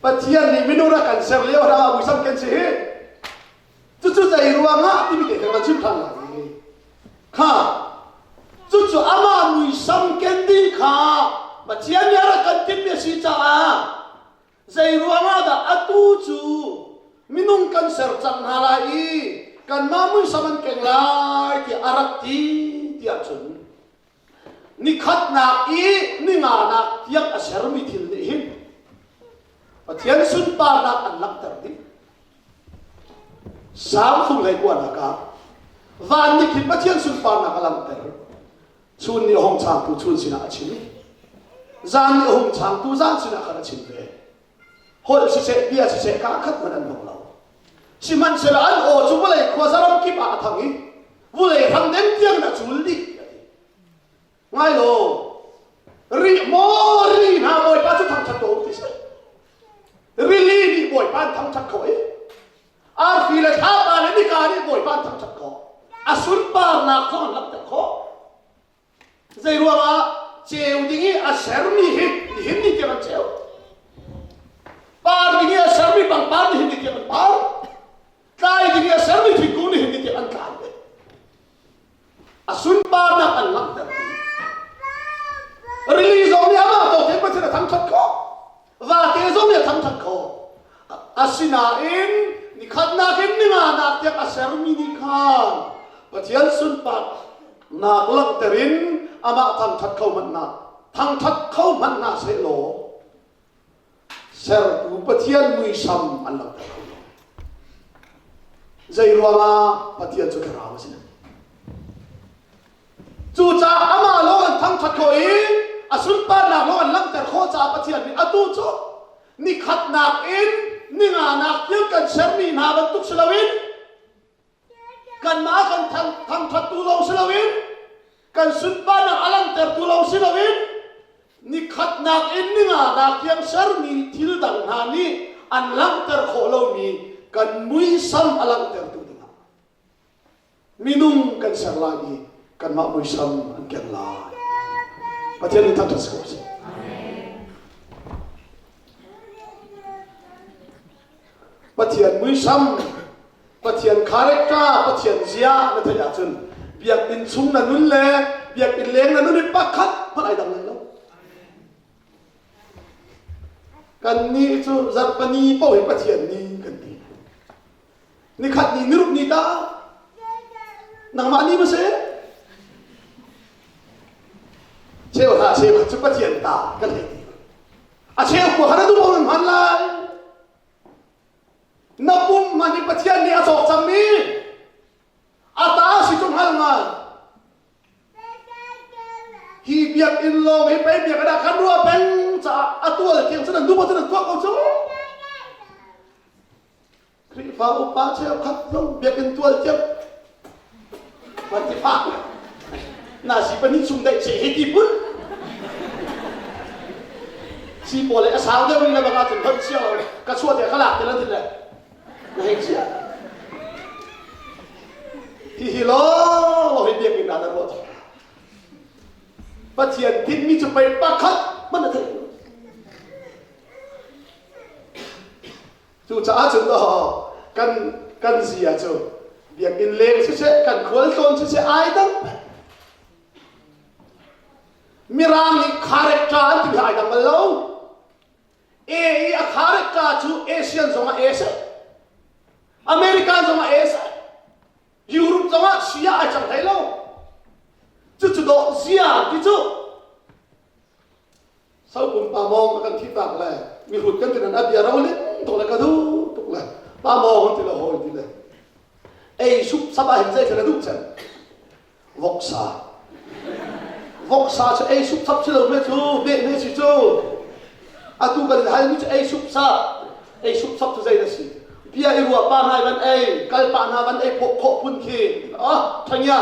Pathian nih minung rak kan ser lio hna muisam ken si hi. Cucu zei ruangah timi te kan chim ṭhan lai. Kha cucu amah muisam ken ding kha Pathian nih a rak kan timhmi a si caah Zei ruangah dah atu cu minung kan ser cang hna lai i kanmah muisam an keng lai tiah a rak ti tiah cun nikhatnak i ninganak tiang a sermi thil nih hin Pathian sunparnak an langhter dih. Salm fung hlei kuanak ah van nih khin Pathian sunparnak a langhter. Chun nih a hung changtu chun sinah a chim i zan nih a hung changtu zan sinah khan a chim ve. Holh siseh bia siseh kaa khat hmanh an hmang lo. Sihmanhsehlaw an aw cu vawlei khuaza ram kip ah a thang i vawlei hram deng tiangin a cul dih a ti. Ngai law, ri maw ri hna Bawipa cu thangṭhat ko ti si. Rili nih Bawipa an thangṭhat kho i. Arfi le thlapa le nika nih Bawipa an thangṭhat khawh. A sunparnak zong an langhter khawh. Zei ruangah ceu ding i a sermi hi nihin ni tiang an ceu. Par ding i a sermi pangpar nihin ni tiang an par. Tlai ding i a sermi thingkung nihin ni tiang an tlai ve. A sunparnak an langhter. Rili zong nih amah tawk in Pathian a thangṭhat khawh. Vate zong nih a thangṭhat khawh. Asinain nikhatnak in ninganak tiang a sermi nih khan Pathian sunparnak langhter in amah thangṭhat kho hmanh hna thangṭhat kho hmanh hna sehlaw sertu Pathian muisam an langhter kho lo. Zei ruangah Pathian cu thlarau a si? Cucaah amah lawng an thangṭhat khawh i a sunparnak lawng an langhter khawh caah Pathian nih atu cu nikhatnak in ninganak tiang kan sermi hna bantuk si loin kanmah kan thangṭhattu lawng si loin kan sunparnak a langhtertu lawng si loin nikhatnak in ninganak tiang sermi thil dang hna nih an langhter khawh lomi kan muisam a langhtertu dingah minung kan ser lai i kanmah muisam an keng lai. Pathian nih thangṭhat si ko seh. Pathian muisam, Pathian character, Pathian zia na theih ahcun biakinn chung na nun le biakinn leng na nun i pakhat hmanh ai dang lai lo. Kannih cu zarhpani paoh hi Pathian ni kan ti. Nikhat ni niruk ni ta nangmah ni ma si? Cheu hla cheu khat cu Pathian ta kan hei ti. A cheu kua kha na duh paoh nan hman lai. Na pum hman i Pathian nih a cawk cangmi a ta si cu hngal ngai. Hi biakinn lawng hi pei biakinn ah khan ruah peng caah a tual tiang cun an duh cun an tuah ko cu. Khrihfa upa cheukhat zong biakinn tual tiang van ti fak na si pahnih chung daih che hi ti pun si pawl a sau deuh in le bang ahcun hon sia ka chuah te ka lak te lan ti le na hei chia hi hi law law hi biakinn ah na ruah Pathian tinhmi cu pei pakhat hmanh na theih Cucaah cun kan kan zia cu biakinn leng siseh kan khualtlawn siseh ai dang Mirang nih character an timi ai dang bal lo. A i a character cu Asian zong ah A si. American zong ah A si. Europe zong ah sia ai cang hlei lo. Cucu dawh zia ti cu Sopum pa mawng a kan thih tak le mihrut kan tinan a bia ro ling tuk le ka duh tuk le pa mawng ti le hawi ti le ei sup sap ah hin zei thil a duh cem voksa voksa cu ei sup sap si lo me cu me me si cu atu kan in hal mi cu ei sup sap ei sup sap cu zei na si bia i ruah pa hna van ei kal pa hna van ei phawh khawh phun khi ah thangia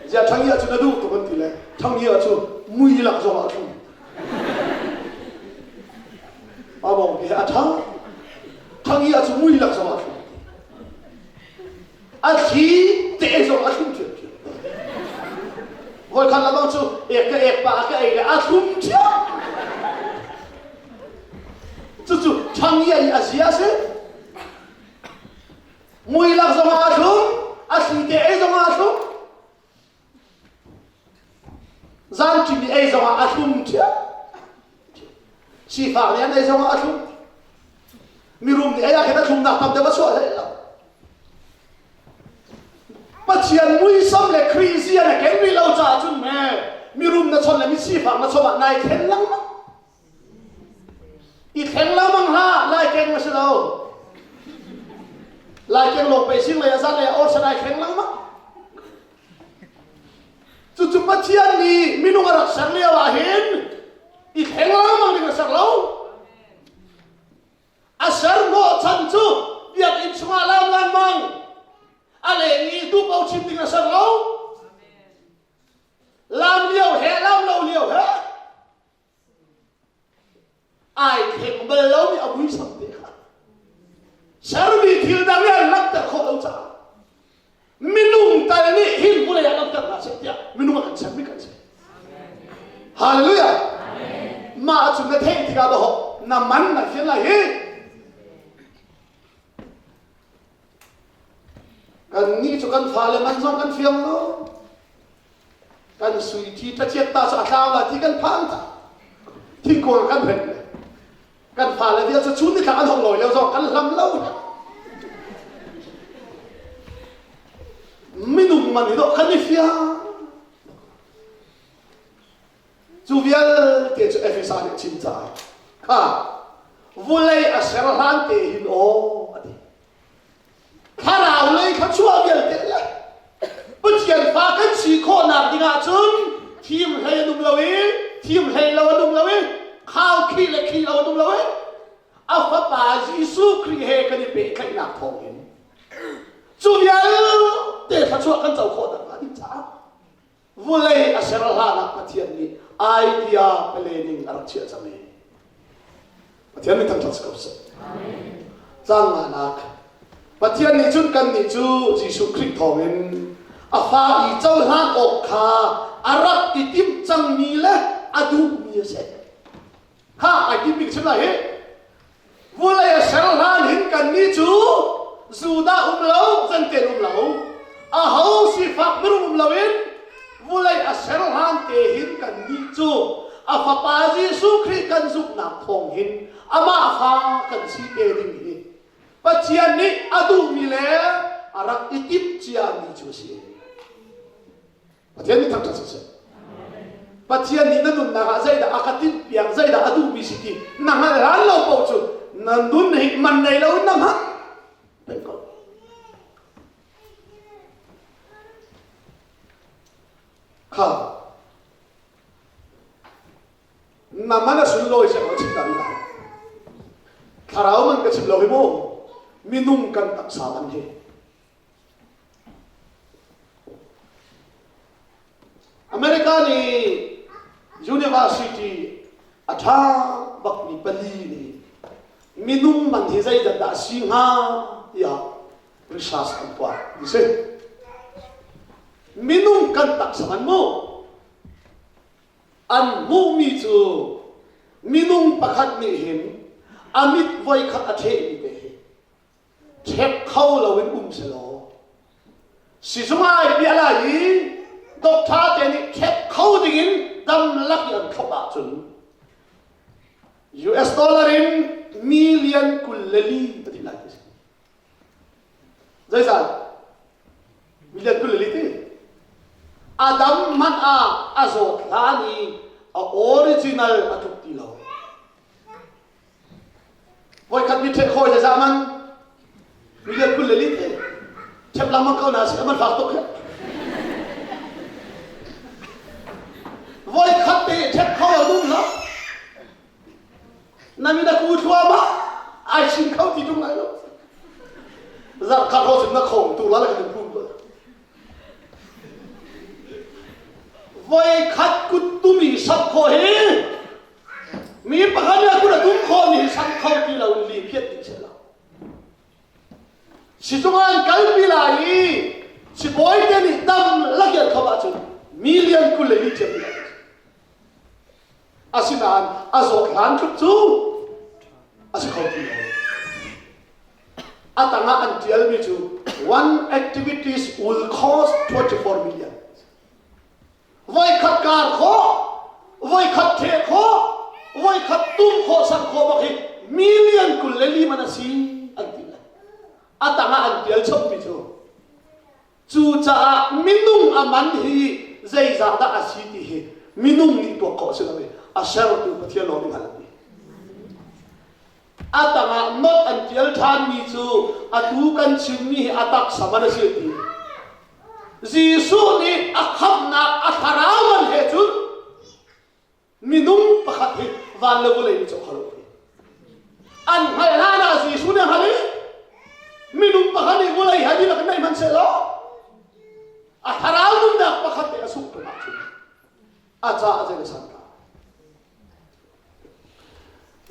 zia thangia cu na duh tuk an ti le thangia cu mui lak zong ah thlum pa bong ti a tha thangia cu mui lak zong ah thlum a thli te zong a thlum thiam thiam voi khat lamang cu ek ka ek pa ka ei le a thlum thiam cucu ṭhangia i a zia a si mui lak zongah a thlum a thli te ei zongah a thlum zanṭim i ei zongah a thlum ṭhiam sifak nih an ei zongah a thlum mirum nih ei ah khin a thlumnak tam deuh a chuah hlei lo Pathian muisam le Khrih zia na ken rih lo caah cun me mirum na chon le misifak na chom ah nai thlen lengmang i thleng lengmang hlah lai keng na si lo lai keng lawng pe sing lei a zan lei a or san ai thleng lengmang cucu Pathian nih minung a rak ser lio ah hin i thleng lengmang ding a ser lo A ser hnawhchan cu biakinn chungah lam lengmang a leng i duhpo chim ding a ser lo. Lam lio he lam lo lio he ai thleng bal lomi a muisam te kha. tikah dawh na man na fian lai hi. Kan nih cu kan fale man zong kan fiang lo. Kan sui thi thlachiat ta cu a tlau la ti kan phang ta. Thingkung kan hren le. Kan fale vial cu chun ni thla an hong lawi lo zong kan hlam lo. Minung man hi dawh kan i fiang. Cu vialte cu Efesa nih a chim caah kha vulei a ser hlan te hin aw a ti. Thlarau lei thluachuah vialte le Pathian fa kan si khawhnak ding ahcun thim hlei an um lo i thim hlei lo an um lo i khau khi le khi lo an um lo i a fapa Jesuh Khrih he kan i pehtlaihnak thawng in cu vialte thluachuah kan co khawhnak hnga ding caah Vulei a ser hlanah Pathian nih idea planning a rak chiah cang i Pathian nih thangṭhat si ko seh. Cang nganak Pathian nih cun kannih cu Jesuh Khrih thawngin a fa i cohlan awk kha a rak i timh cangmi le a duhmi a si. Kha ai timhmi ka chim lai hi. Vulei a ser hlan hin kannih cu Judah um lo, Jentail um lo, aho sifak mirum um loin vulei a ser hlan te hin kannih cu a fapa Jesuh Khrih kan zumhnak thawng hin amah fa kan si te ding hi Pathian nih a duhmi le a rak i timh ciami cu a si. Pathian nih thangṭhat siseh. Pathian nih na nunnak ah zeidah a ka tinhpiak, zeidah a duhmi si ti na hngalh hlan lo paoh cu na nun hi man nei lo in na hmang peng ko. Kha na man a sunlawi siang lo chim ta rih lai. Thlarau man ka chim lo hi mu. Minung kan taksa man hi. America nih university a ṭha bakmi pali nih minung man hi zeidat dah a si hnga tiah research an tuah ti si. Minung kan taksa man mu an hmuhmi cu minung pakhat nih hin a mit voikhat a ṭhehmi te hi ṭhep kho loin um selaw sizung ai piah lai i doctor te nih ṭhep kho dingin dam lak i an thlop ahcun US dollar in million 24 a ti lai ti si. Zeizat? Million 24 ti. A dam hmanh ah a zawt hlan i a original a tluk ti lo. Voikhat mi ṭheh khawi zah man million 24 te ṭhep lengmang ko na si a man fak tuk he. Voikhat te ṭhep kho lo dum lo. Na mi na ku thluahmah ai chin kho ti ṭung lai lo. Zarh khat ho cun na khong tu la la kan phum ko. Voikhat kut tumi sap kho hi Mi pakhat nih a kut a tum khawhmi hi sam kho ti lo in li phiat ding si lo. Sizung ah an kalpi lai i sibawi te nih dam lakian khop ahcun million 24 ciam ding Asinain a zawt hlan tluk cu a si kho ti lo. A tangah an tialmi cu one activities will cost 24 million. Voikhat kar khawh, voikhat theh khawh, voikhat tum khawh sang khawh bak hi million 24 man a si an ti lai. A tangah an tial chommi cu. Cucaah minung a man hi zeizah dah a si ti hi minung nih tuak khawh a si lo i a sertu Pathian lawng nih hngalh an ti. A tangah not an tial ṭhanmi cu atu kan chimmi hi a taksa man a si ti. Jesuh nih a khamhnak a thlarau man he cun minung pakhat hi van le vawlei nih cawk kho lo. An hngalh hlan ah Jesuh nih a hngalh i minung pakhat nih vawlei he dihlak in nei hmanhsehlaw a thlarau nunnak pakhat te a sungh tuk ahcun a caah zei na san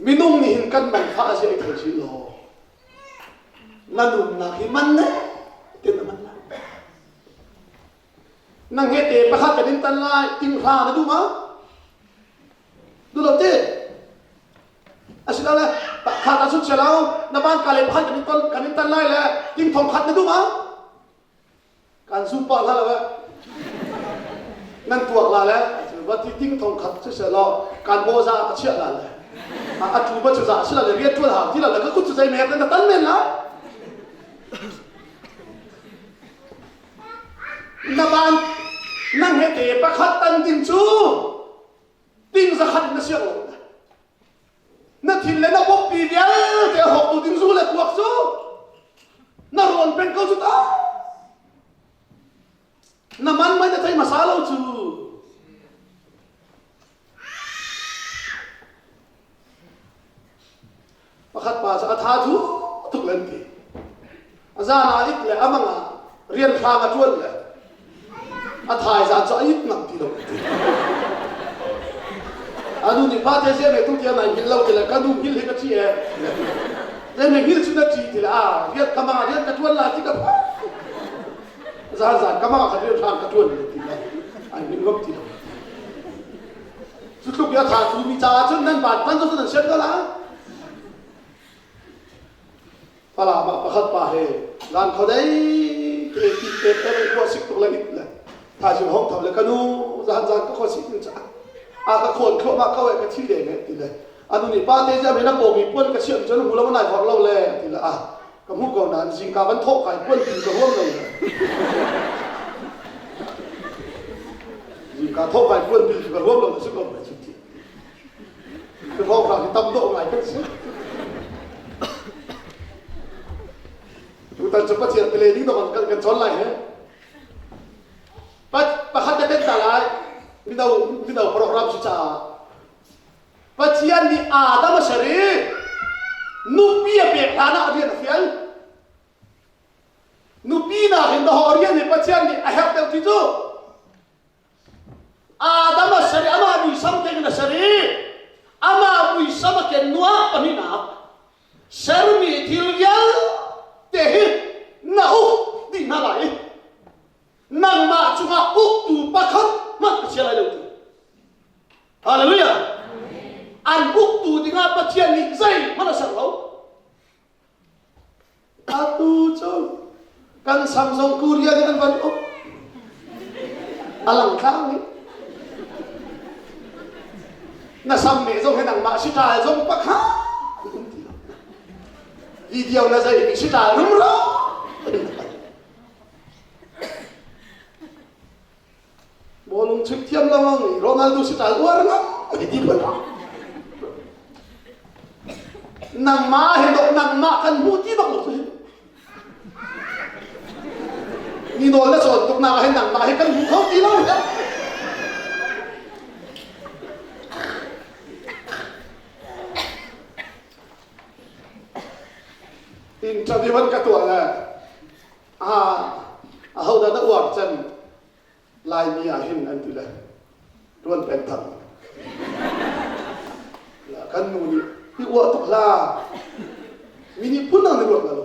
Minung nih hin kan man kha a zia i thei chin law na nunnak hi man ne tin na man lai. Na ngete pakhat kan in tan lai ting hla na duh ma? Duh lo te. Asilole kha ta chun lo na ban ka le phan kan in ton kan in tan lai le ting thong khat na duh ma? Kan zum pa hlah lo eh. Nan tuak la le va ti ting thong khat cu se law kan bo za ka chiah la le. A tu ba cu za sila le rian tuan hau ti la le ka kut cu zei me na tan men la. Na ban nang he te pakhat tan ding cu ting zakhat na siang lo. Na thin le na bawkpi vialte a hawktu ding zu le kuak cu na rawn peng ko cu ta. Na man mai na thei hmasa lo cu. Pakhat pa cu a tha thu tuk len ti. A zan ah it le a mang ah rian hrang a ṭuan le a thaizan cu a it ngam ti lo ti. Anu nih pa te zia me tu tia nai hngilh lo ti le ka nu hngilh hi ka ṭi e. Zai me hngilh cu na ṭi ti le a rian ka mang ah rian ka ṭuan la ti ka zan zan ka mang ah khan rian hrang ka ṭuan le ti le ai hngilh ngam ti lo. Cu tluk i a tha tu mi caah cun nan van pan cu nan sian ko la. Falam ah pakhat pa he zan khodei te ti te te khua sik tuk le it le thaizing hong tho le ka nu zan zan ka khua sik ding ca a ka khawn thluahmah ko e ka thi le ne ti le anu nih pa te jam he na pawng i puan ka chiah cun mu lo nai hor lo le ti le a ka hmu ko nain zingka van thawh kai puan ti ka huam lo le zingka thawh kai puan ti ka huam lo si ko mai ti ka thawh ka tam dawh ngai kan si tutan cu Pathian pele ding dong kan kan chawn lai he pakhat te ten ta lai mino mino program si caah Pathian nih Adam a ser i nupi a pek hlan ah rian a fial. Nupi nakin dahawh rian hi Pathian nih a herh deuh ti cu Adam a ser i amah muisam keng in a ser i amah muisam a ken nuah pahnihnak sermi thil vialte hi na uk dih hna lai i nangmah cungah uktu pakhat hmanh ka chia lai lo ti. Hallelujah! An uktu dingah Pathian nih zeihmanh a ser lo. Atu cu kan sam zong Korea nih an van uk. A lang tlang i. Na sam ne zong hi nangmah si ṭal zong pakhat um ti lo. Video na zei mi si ṭal rumro. Bawlung chuih thiam lengmang i Ronaldo si ṭal uar ngam ai ti phun. Nangmah he dok nangmah kan hmu ti bak lo cu. Mi nawl na cawn tuk nak ah hin nangmah he kan hmu kho ti lo. Interview an ka tuah le ah ahodah na uar cem Laimi ah hin an ti le tuan peng thang kan nu nih i uah tuk hlah mi nih phun dang nih ruat la lo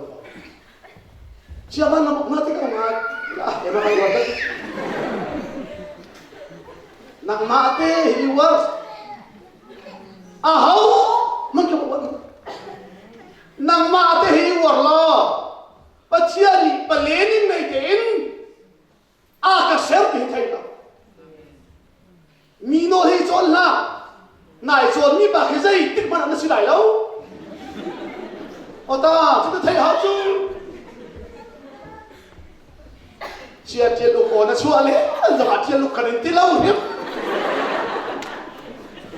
chiaman na mok na ti ka ngai ah ema kai uar nangmah te hi uar a ho man ka uar nangmah te hi uar law Pathian nih palen in nei tein a ka ser ti hi thei lo mi nawl hi cawn hlah nai cawn mi pa khi zei tik hmanh ah na si lai lo ota cu na thei hau cu chia tial uk aw na chuah le an zong ah tial uk kan in ti lo hrim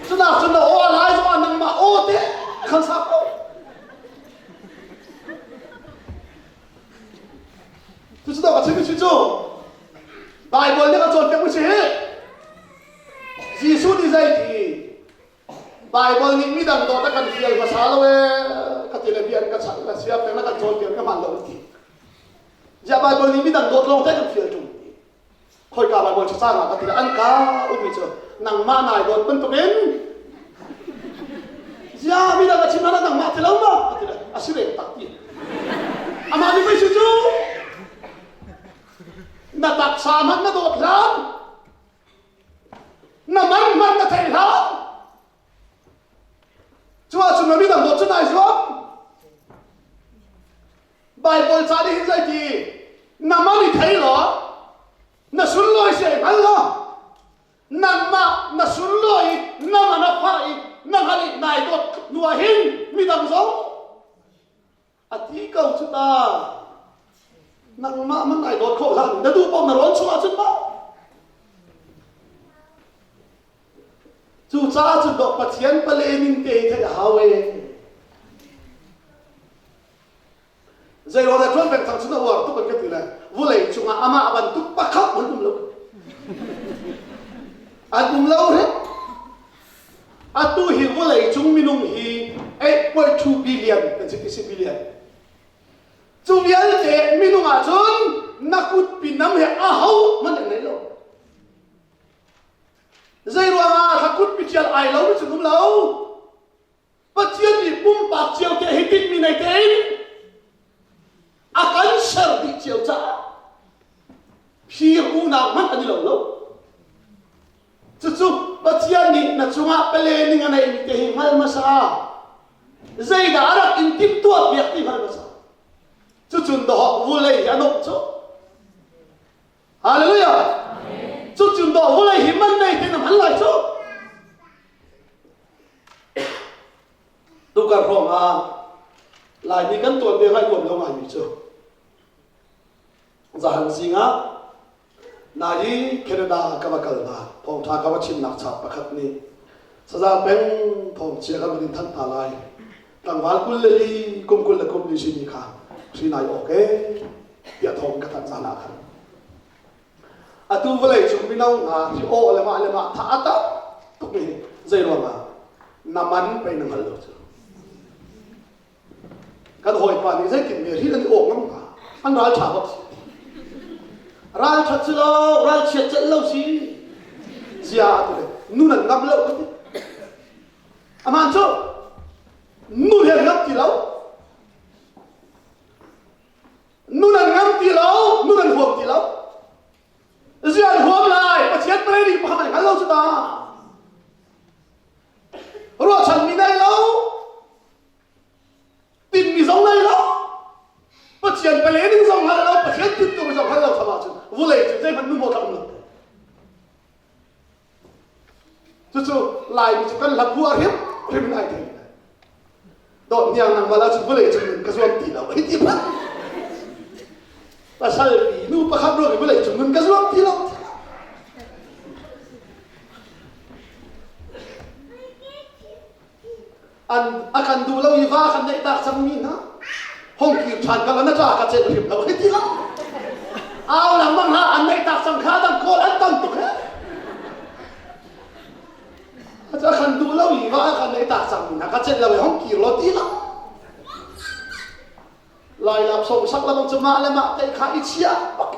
cunak cun na aw a lai zong ah nangmah aw te khan sa ko Cucu ka chimmi si cu Baibal nih a cawnpiakmi si hi Jesuh nih zei ti Baibal nih midang dawt a kan fial hmasa lo ee ka ti le bia ka chah ka siap peng na kan cawnpiak ka hman lo ti Ziah Baibal nih midang dawt lawng te kan fial ṭung ti khoika Baibal cu cang ah ka ti le an ka ummi cu nangmah nai dawt bantukin zia midang a chim hlan ah nangmah ti lo ma ka ti le a si ve tak ti amah nih pei si cu na taksa hmanh na dawt hlan na man hmanh na thei hlan cu. Cu ahcun mi dang dawt cu nai zuam. Bible ca nih hin zeiti na man i thei law na sunlawi si ai hngal law nangmah na sunlawi i na man a phah i na hngal i nai dawt hnu ah hin midang zong a ti ko cu ta nangmah man nai dawt khawh hlan na duh paoh na rawn chung ahcun maw Cucaah cun dawh Pathian pale ning te hi theih a hau ee. Zeiruang dah ṭuan peng cang cun a uar tuk an ka ti le vulei cungah amah bantuk pakhat hmanh um lo. An um lo hrim. Atu hi vulei cung minung hi 8.2 billion kan si ti si billion. Cu vialte minung ah cun na kut pinam he aho hmanh an nei lo. Zei ruangah thlakut pitial ai lo mi cu um lo. Pathian nih pumpak cio te hi tinhmi nei tein a kan ser dih cio caah phir unau hmanh an i lo lo. Cucu Pathian nih na cungah pale ning a neimi te hi hngal hmasa. Zeidah a rak in timhtuah piak ti hngal hmasa. Cucun dawh vulei hi a nomh cu. Hallelujah. Cucun dawh vulei hi man nei te na hman lai cu. Tukar hrawng ah Laimi kan tuan bia ngai uam lo ngaimi cu zahan zing ah nai Canada ka va kal na thawngtha ka va chimnak chap pakhat nih saza peng thawng chia kan in thanh ta lai tlangval kul le li kum kul le kum li simi kha hri nai awk e tiah thawng ka thanh zan ah khan atu vawlei cung mino hna hi aw le mah le mah tha a tam tuk mi zei ruangah na man pei na hngal lo cu kan hawipa nih zeitin me ri an i awk ngam hnga an ral ṭha bak si ral ṭhat si lo ral chiat celh lo si zia tu le nun an ngam lo ka ti aman cu nun he ngam ti lo Nun an ngam ti lo, nun an huam ti lo. Zia an huam lai, Pathian pale nih pakhat an hngal lo cu ta. Ruahchan mi nei lo, tinmi zong nei lo, Pathian pale ning zong hngal lo, Pathian tintu zong hngal lo tham ahcun vulei cu zeihmanh nu maw um lo. Cucu Laimi cu kan hla phuah hrim hrim in ai thei. Dawt niang nang mal ahcun vawlei cung nun ka zuam ti lo hei ti hmanh. Pasal pi nu pakhat ruang i vawlei cung nun ka zuam ti lo. An a kan duh lo i va kan neih tak cangmi hna hong kir ṭhan kal na ṭa ka celh hrim lo hei ti lo. Au lengmang hlah an neih tak cang kha dang kawl an tam tuk he. A kan duh lo i va a kan ei tak cang na ka celh lo i hong kir lo ti lo. Lai lap song sak lamang cu mah le mah te kha i chia bak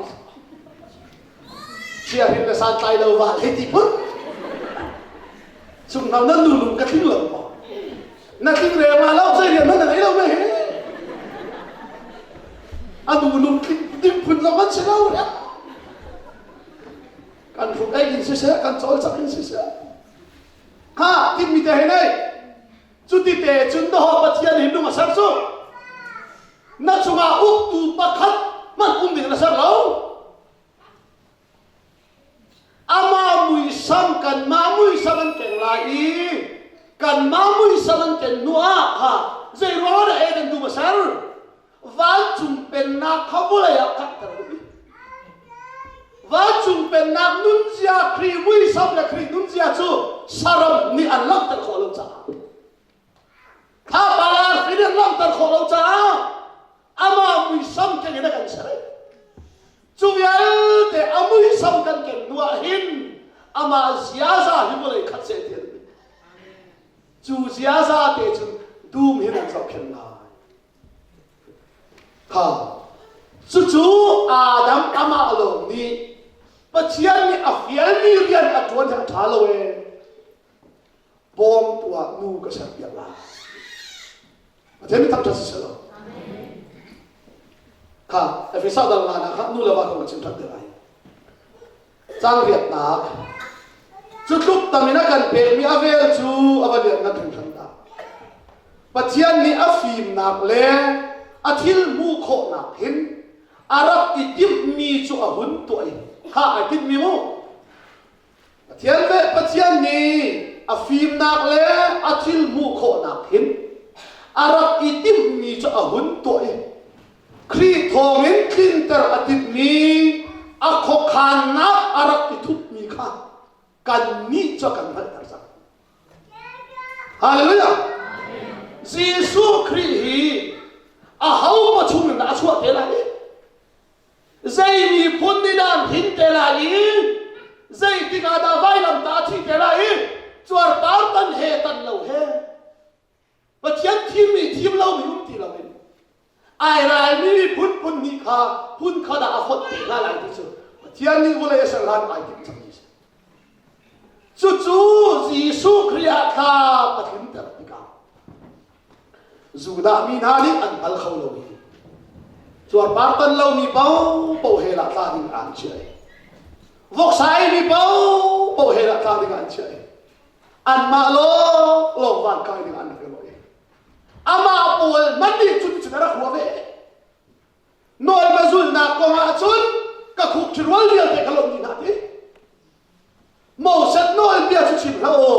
chia hin le san tlai lo va hei ti phun. Chung hna nan nu lung ka tling lo maw? Na tling re ma lo zei rian na ngei lo me he. A nu lung tling ding phun zong an si lo re. Kan hruk ei in siseh, kan cawlcangh in siseh. Kha tinmi te hei nei. Cuti te cun dawh Pathian hin nung a ser cu. Na cungah uktu pakhat hmanh um ding na ser lo. Amah muisam kanmah muisam an keng lai i kanmah muisam an ken hnu ah kha zei ruangah dah Eden dum a ser? Vancung pennak kha vawlei ah karhter a duh i vancung pennak nunzia Khrih muisam le Khrih nunzia cu saram nih an langhter khawh lo caah thlapa le arfi nih an langhter khawh lo caah amah muisam keng in a kan ser cu vialte a muisam kan ken hnu ah hin amah ziaza hi vawlei khat seh ti an cu ziaza te cun dum hin an zohkhenh lai Kha cucu Adam amah lawng nih Pathian nih a fialmi rian a ṭuan hi a ṭha lo ee. Bawmtu ah nu ka serpiak lai. Pathian mi thangṭhat si selaw. Kha Efesa dal nga na kha nu le va kong ka chim ṭhan te lai. Cang riatnak. Cu tluk tam in a kan pekmi a vel cu a va lian ngan hringhran dah. Pathian nih a fimnak le a thil hmuh khawhnak hin a rak i timhmi cu a hun tuah i kha ai timhmi mu. Pathian ve Pathian nih a fimnak le a thil hmuh khawhnak hin a rak i timhmi cu a hun tuah i Khrih thawngin tlinter a timhmi a khuakhannak a rak i thupmi kha kannih cu a kan hngalhter cang. Hallelujah! Jesuh Khrih hi aho pa chung in dah a chuah te lai i zei miphun nih dah an hin te lai i zeitik ah dah vailam ta a thi te lai i cuarpar tan he tan lo he Pathian thimmi thim lomi um ti loin ai raimi miphun phun hnih kha phun khat ah a fonh te hna lai ti cu Pathian nih vawlei a ser hlan ai timh cangmi a si. Cucu Jesuh Khrih ah thla a tlinter tikah Judah mi hna nih an hngal kho lo i cuarpar tan lomi paohpaoh hell ah tla ding an chiah i voksa eimi paohpaoh hell ah tla ding an chiah i anmah lawng lawng van kai ding an rak i ruah i amah pawl hmanh nih cun cun a rak ruah ve nawlbia zulhnak kong ah cun ka khuk ṭhirual vialte ka lawmh dih hna ti Moses nawlbia cu chim hlah u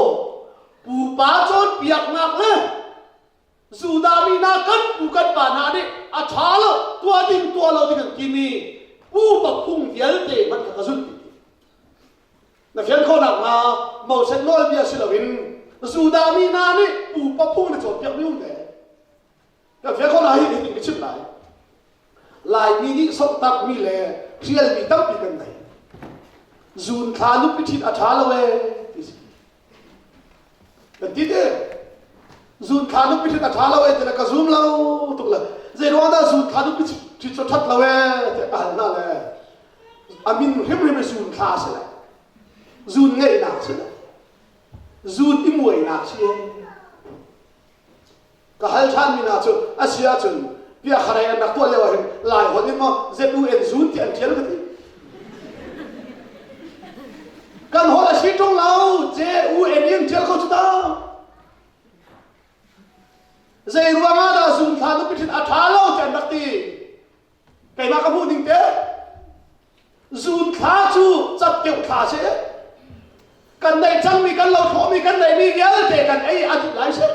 pupa cawnpiaknak le Judah mi hna kan pu kan pa hna nih a ṭha lo tuah ding tuah lo ding an timi pupa phung vialte hmanh kha ka zulh ti Na fian khawh nakhnga Moses nawlbia si loin Judah mi hna nih pupa phung na cawnpiakmi um ve. Kan fian khawh lai hi hitin ka chimh lai. Laimi nih soktakmi le hrialmi tampi kan nei. Zun thla nupi ṭhit a ṭha lo ee ti si. Kan ti te. Zun thla nupi ṭhit a ṭha lo ee ti le ka zum lo tuk le zei ruang dah zun thla nupi ṭhit cu ṭhat lo ee tiah ka hal hna le a min hrimhrim i zun thla si le zun ngeihnak si le zun i muainak si ka hal ṭhan mi hna cu a si ahcun piakharei an rak tuah lio ah hin lai holh in maw ZUN zun ti an ṭial ka ti kan holh a si ṭung lo J-U-N in ṭial ko cu ta zei ruang ah dah zun thla nupi ṭhit a ṭha lo ti an rak ti Keimah ka hmuh ning te zun thla cu catkeuh thla si kan neih cangmi kan lo thlawhmi kan neihmi vialte kan ei a dih lai si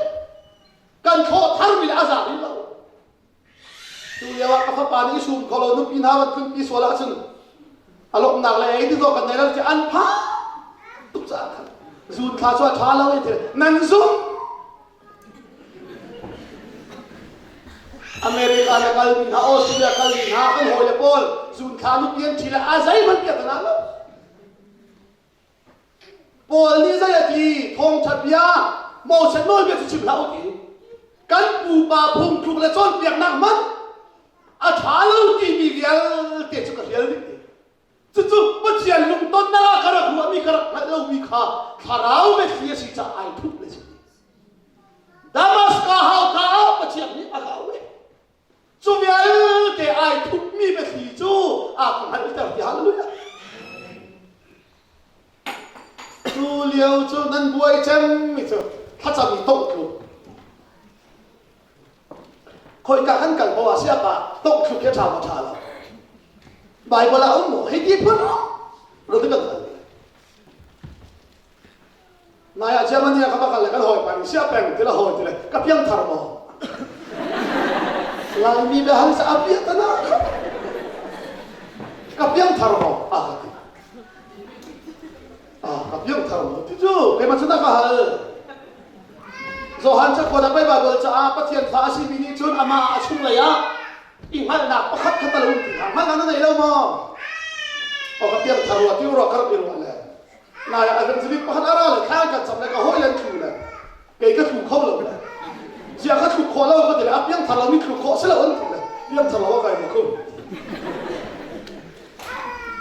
kan thlawh tharmi le a za rih lo tu lio ah ka fapa nih sum kho lo nupi hna van tlunpi sual ahcun a lawmhnak le ei ti zawk kan nei lo ti an pha tuk caah khan zun thla cu a ṭha lo i nan zum America na kalmi hna, Australia kalmi hna, kan hawile pawl zunthla nupi an ṭhi le a zeihmanh piak hna lo. Paul nih zei a ti thawngṭha bia Moses nawlbia cu chim hlah u ti. Kan pupa phungthluk le cawnpiaknak hmanh a ṭha lo timi vialte cu ka hrial dih ti. Cucu Pathian lungtonnak ah ka rak ruahmi ka rak hngalh lomi kha thlarau biathli a si caah ai thup le si. Damaska hauka ah Pathian nih a ka auh i cu vialte ai thupmi biathli cu a ka hngalhter ti hallelujah. Cu lio cu nan buai cemmi cu thlacam i toh tluk Khoika kan kal poah ah siapa tongthluk hi a ṭha maw ṭha lo? Baibal ah um maw? Hei ti phun ro ti kan hal. Nai ah Germany ah ka va kal le kan hawipa nih sia peng ti le hawi ti le ka piangthar maw? Laimi bia hal sa a piah tana ka piangthar maw? A ka ti. Ah, ka piangthar maw ti cu keimah cu na ka hal. Johan cakuat ah pei Baibal caah Pathian fa a simi nih cun amah a chunglei ah i hngalhnak pakhat khat a lo um ti hna. Hngalhnak na nei lo maw? Aw ka piangthar rua ti rua ka rak i ruah le nai ah evangelist pakhat a ra le thla kan cam le ka hawi le an tlu le kei ka tlu kho lo le ziah ka thluk khawh lo ka ti le a piangthar lomi thluk khawh si lo an ti le piangthar lo a kai ma khum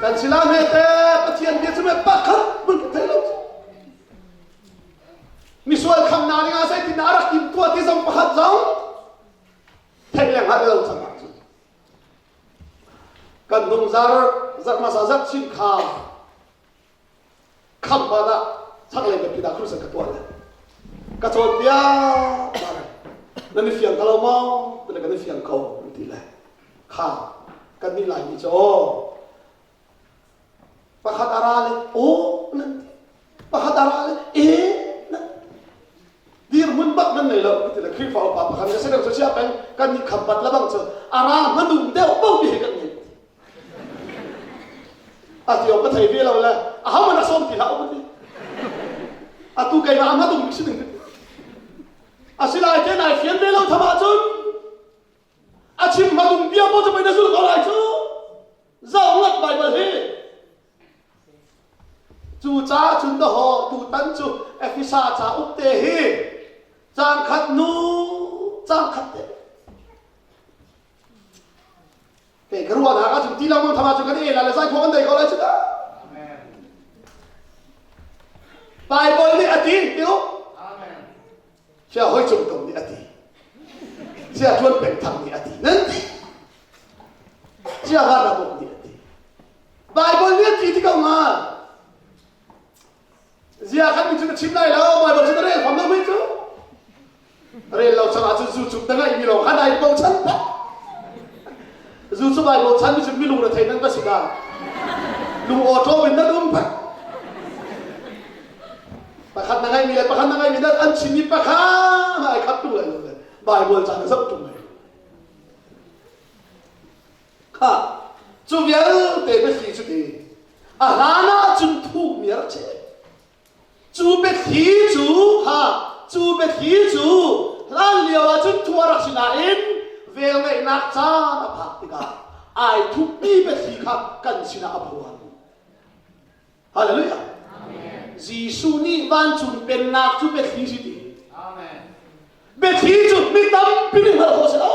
kan sila hme te Pathian bia cu me pakhat mun ka thei lo Misual khamnak dingah zeitindah a rak timhtuah ti zong pakhat zong theih le hngalh lo cang ahcun kan hnung zar zarh hmasa zarh chin kha khamh ban ah chaklei biapi dah khurusan ka tuah le ka cawnpiak. Nan i fiang ko lo maw? Tile kan i fiang ko an ti le. Kha kan nih Laimi cu aw pakhat a ra le aw nan ti. Pakhat a ra le e nan dirhmun bak nan nei lo ti le Khrihfa upa pakhat ka si sia peng kan nih khampat lebang cu a ra hmanung deuh bo ti he kan nei. A ti ka thei ve lo le a ho man a sawm ti hlah u ti. Atu keimah a hmadung si ding Asilai te nai fian ve lo tham ahcun a chim hmadung bia po cu pei na zul ko lai cu. Zoh ngat Baibal hi. Cu ca cun dahawh tutan cu Efesa ca uk te hi cang khat nu cang khat te. Kei ka ruahnak ahcun ti lengmang tham ahcun kan e la le zai khua kan dei ko lai cu ta. Bible nih a ti tiu. Sia hoi cung tung nih a ti. Sia tuan peng thang nih a ti. Nan ti. Sia van rabok nih a ti. Bible nih a ti ti ko ma. Zia khan mi cu na chim lai lo, Bible cu na rel fam lo mi cu. Rel lo cang ahcun zu cu na ngaih mi lawng kha nai bochan tak. Zu cu bai bochan mi cu mi lung na thei nan va si ka. Lung aw in nan um pek. Pakhat na ngaih mi le pakhat na ngaih mi nan an chim mi pakhat ai khat tung lai lo le Bible ca na zoh tung lai. Kha cu vialte biathli cu ti a hlan ah cun thukmi a rak si. Cu biathli cu kha cu biathli cu hlan lio ah cun thu a rak si nain velngeihnak caan a phak tikah ai thupmi biathli kha kan sinah a phuan. Hallelujah. Jesuh nih vancung pennak cu biathli si ti. Biathli cu mi tampi nih hngalh khawh si lo.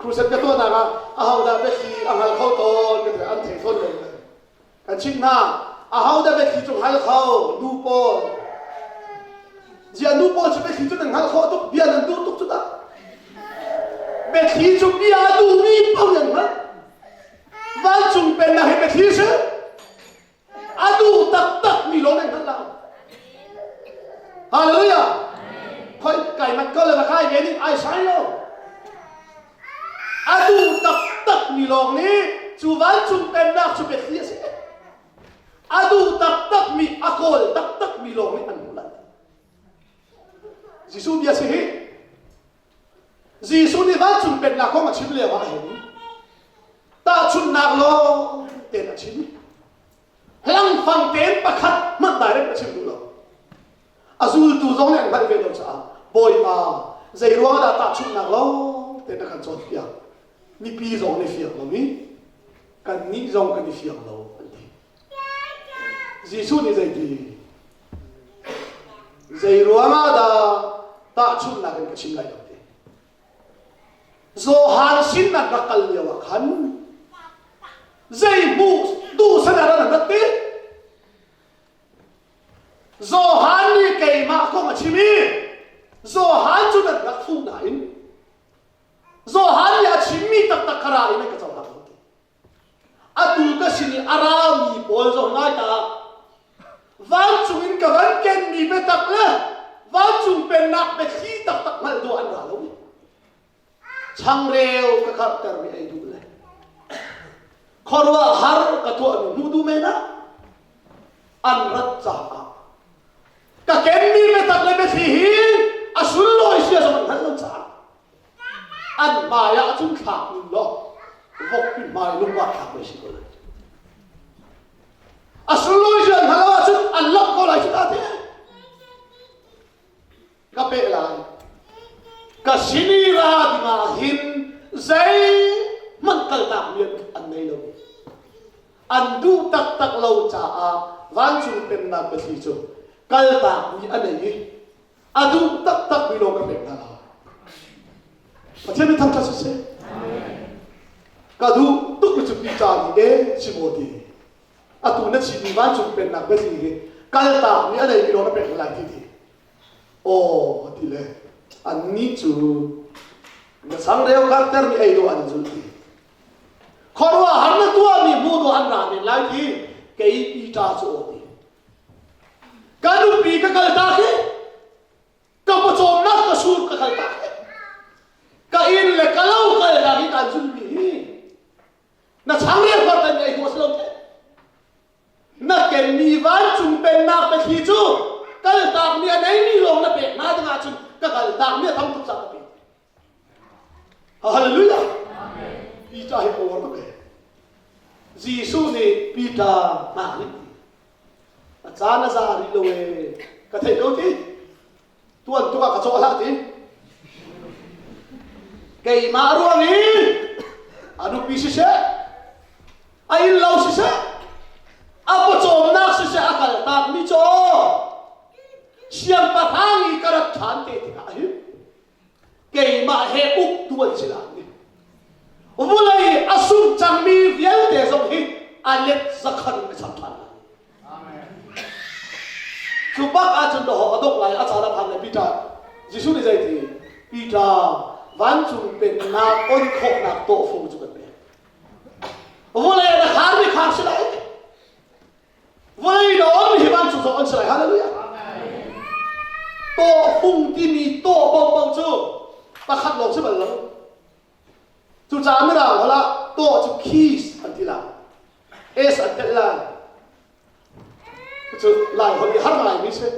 Crusade ka tuahnak ah ahodah biathli a hngal kho tawn ka ti an thei fawn lo. Kan chimh hna, ahodah biathli cu hngal kho nu pawl. Zia nu pawl cu biathli cu nan hngalh khawh tuk, bia nan duh tuk cu dah. Biathli cu bia a duhmi paoh nan hngalh. Vancung pennak hi biathli si. A duh taktak mi lawng nan hngalh lo. Hallelujah. Khoi kai mat ko le kai ve ning ai sai lo. A duh taktak mi lawng nih cu vancung pennak cu biathli a si. A duh taktak mi a kawl taktak mi lawng nih an hmuh lai. Jesuh bia si hi. Jesuh nih vancung pennak kong a chim lio ah hin tahchunhnak lawng tein a chim. Hlangfang tein pakhat hmanh direct a chim duh lo. A zultu zong nih an hngalh ve lo caah Bawipa zei ruang dah tahchunhnak lawng tein na kan cawnpiak. Mipi zong nih fiang lo i kannih zong kan i fiang lo an ti. Jesuh nih zeiti? Zei ruangah dah tahchunhnak in ka chim lai lo ti? Johan sin nan rak kal lio ah khan zei hmuh duh san ah nan rat ti? Johan nih keimah kong a chim i Johan cu nan rak fuh nain Johan nih a chimmi taktak kha ra in nan ka cohlang lo ti. Atu ka sin i a rami pawl zong ngai ta vancung in ka van kenmi biatak le vancung pennak biathli taktak hngalh duh an ra lo. Changreu ka karhtermi ei duh le khuaruahhar ka tuahmi hmuh duh men ah an rat caah ka kenmi biatak le biathli hi a sunlawi sia zong an hngalh lo caah an hmai ah cun thlak ning law vokpi hmai lungvar thlak ve si ko lai a sunlawi cu an hngalh ahcun an lak ko lai cu ta te ka pe lai ka sin i ra dingah hin zeihmanh kaltak mi an nei lo an duh taktak lo caah vancung pennak biathli cu kaltak mi a nei i a duh taktak mi lawng ka pek hna lai Pathian nih thangṭhat siseh ka duh tuk mi cu Peter nih e Timothy atu na chimmi vancung pennak biathli hi kaltak mi a nei mi lawng na pek hna lai ti ti aw ti le annih cu na changreu karter mi ei dawh an zul ti khuaruahhar na tuahmi hmu dawh an ra men lai ti kei Peter cu aw ti Ka nupi ka kaltak i ka pawcawmnak ka sur ka kal tak. Ka inn le ka lo kal tak i kaan zulmi hi. Na changreu kor kan ei hu a si lo te. Na kenmi vancung pennak biathli cu kaltakmi a neimi lawng na pek hna ding ahcun ka kaltakmi a tam tuk caah ka pe. Hallelujah! Peter hi a tuk e. Jesuh nih Peter hngak rih. A caan a za rih lo e. Ka theih ko ti. Tuan tuk ah ka cawh hlah ti. Keimah ruang i a nupi siseh, a inn lo siseh, a pawcawmnak siseh a kaltakmi caw siangpahrang i ka rat ṭhan te tikah hin keimah he uktu an si lai. Vulei a sung cangmi vialte zong hi a let zakhat in ka chap ṭhan lai. Cu bak ahcun dawhawk a dongh lai a caan a phan le Peter Jesuh nih zeiti Peter vancung pennak on khawhnak tawhfung cu kan pek. Vulei na kharmi khar si lai. Vulei na on hi vancung zong on si lai. Hallelujah. Tawhfung timi tawh bawmbo cu pakhat lawng si bal lo. Cucaah Mirang holh ah tawh cu keys an ti lai. S an telh lai. Cu Lai holh i har ngaimi si.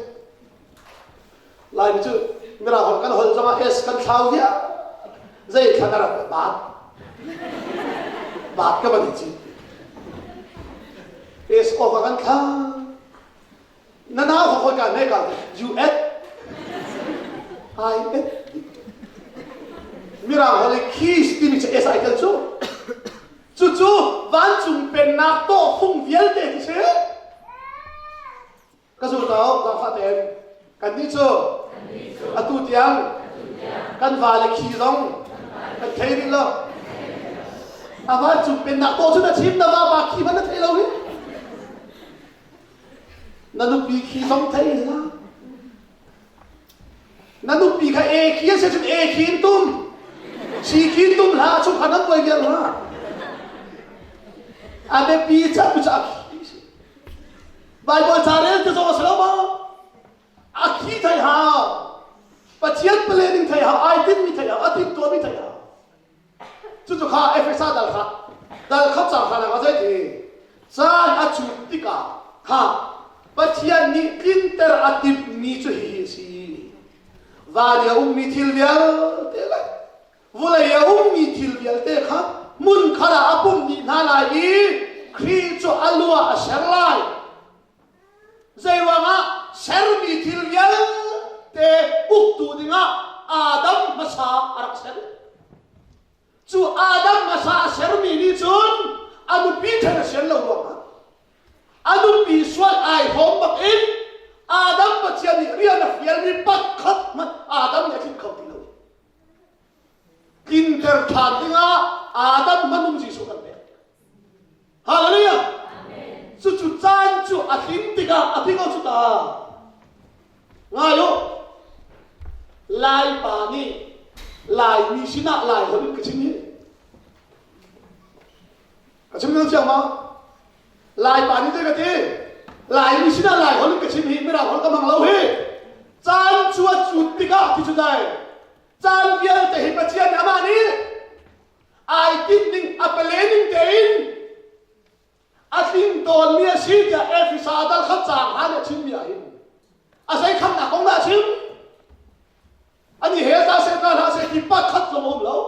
Laimi cu Mirang holh kan holh zongah S kan thlau viar. Zei thla na rak baat. Baat ka van i cit. S awk ah kan thla. Na nau kha khoi ka ne ka U S I S Mirang holh i keys timi cu S ai tel cu. Cucu vancung pennak tawhfung vialte ti si. Ka zul ko, zaangfah tein. Kannih cu atu tiang kan va le khi zong kan thei rih lo. A vancung pennak tawh cu na chim na va pa khi hmanh na thei lo hi. Na nupi khi zong thei hlah. Na nupi kha e khi a si cun e khi in tum. Si khi in tum hlah, chungkhar nan buai vial hlah. A biapi cak cu a khi si. Bible ca rel te zong a si lo maw? A khi thei hau. Pathian planning thei hau, ai tinmi thei hau, a tin tuahmi thei hau. Cucu kha Efesa dal kha dal khat cang hlan ah zeiti caan a cut tikah kha Pathian nih tlinter a timhmi cu hihi a si. Van i a ummi thil vialte le vawlei a ummi thil vialte kha hmun khat ah a pumh dih hna lai i Khrih cu a lu ah a ser lai. Zeiruangah sermi thil vialte uktu dingah Adam hmasa a rak ser. Cu Adam hmasa a sermi nih cun a nupi ṭhen a sian lo ruangah a nupi sual ai hawm bak in Adam Pathian nih rian a fialmi pakhat hmanh Adam nih a tlinh kho ti lo. Tlinter ṭhan dingah Adam hmanung Jesuh kan pek. Hallelujah! Cucu caan cu a tling tikah a tling ko cu ta. Ngai u. Lai pa nih Laimi sinah Lai holh in ka chim hi. Ka chim nan fiang ma? Lai pa nih zei ka ti? Laimi sinah Lai holh in ka chim hi Mirang holh ka hmang lo hi. Caan cu a cut tikah ti cu dai. Caan vialte hi Pathian nih amah nih ai tinh ning a pale ning tein a tling tawnmi a si tiah Efesa dal khat caang hna nih a chimmi ah hin a zei khamnak kong dah a chim ani he ta se ta hlah se ti pakhat zong um lo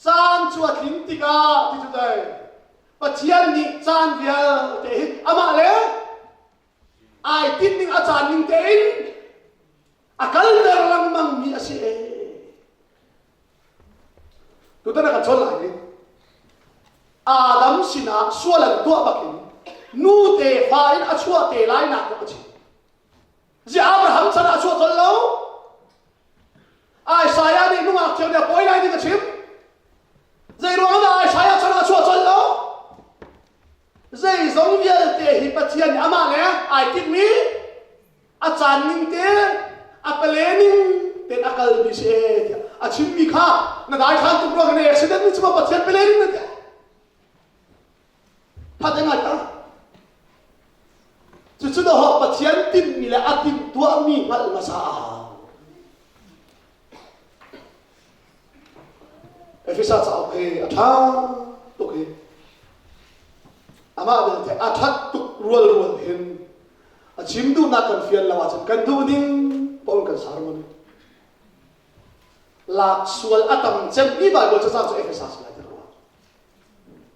caan cu a tling tikah ti cu dai Pathian nih caan vialte hi amah le ai tinh ning a caan ning tein a kalter lengmang mi a si e Tutan ah kan chawn lai ni. Adam sinah sual an tuah bakin nu tefa in a chuah te lai nak kong a chim. Zi Abraham chan ah a chuah colh lo. Isaiah nih nungak cio nih a pawi lai ding a chim. Zei ruang dah Isaiah chan ah a chuah colh lo? Zeizong vialte hi Pathian nih amah le ai timhmi a caan ning te a pale ning ten a kalmi si e tiah a chimmi kha na daithlan tuk ruang in accident ni cu Pathian pale ning na ti phat ngai ta cucu doh Pathian timhmi le a timh tuahmi hngalh hmasa a hau. Efesa cauk hi a ṭha tuk hi. Amah belte a ṭhat tuk rual rual hin a chim duhnak kan fian lo ahcun kan duh ding paoh kan sermon. Lak sual a tam cemmi Bible cacang cu Efesa si lai ti ruah.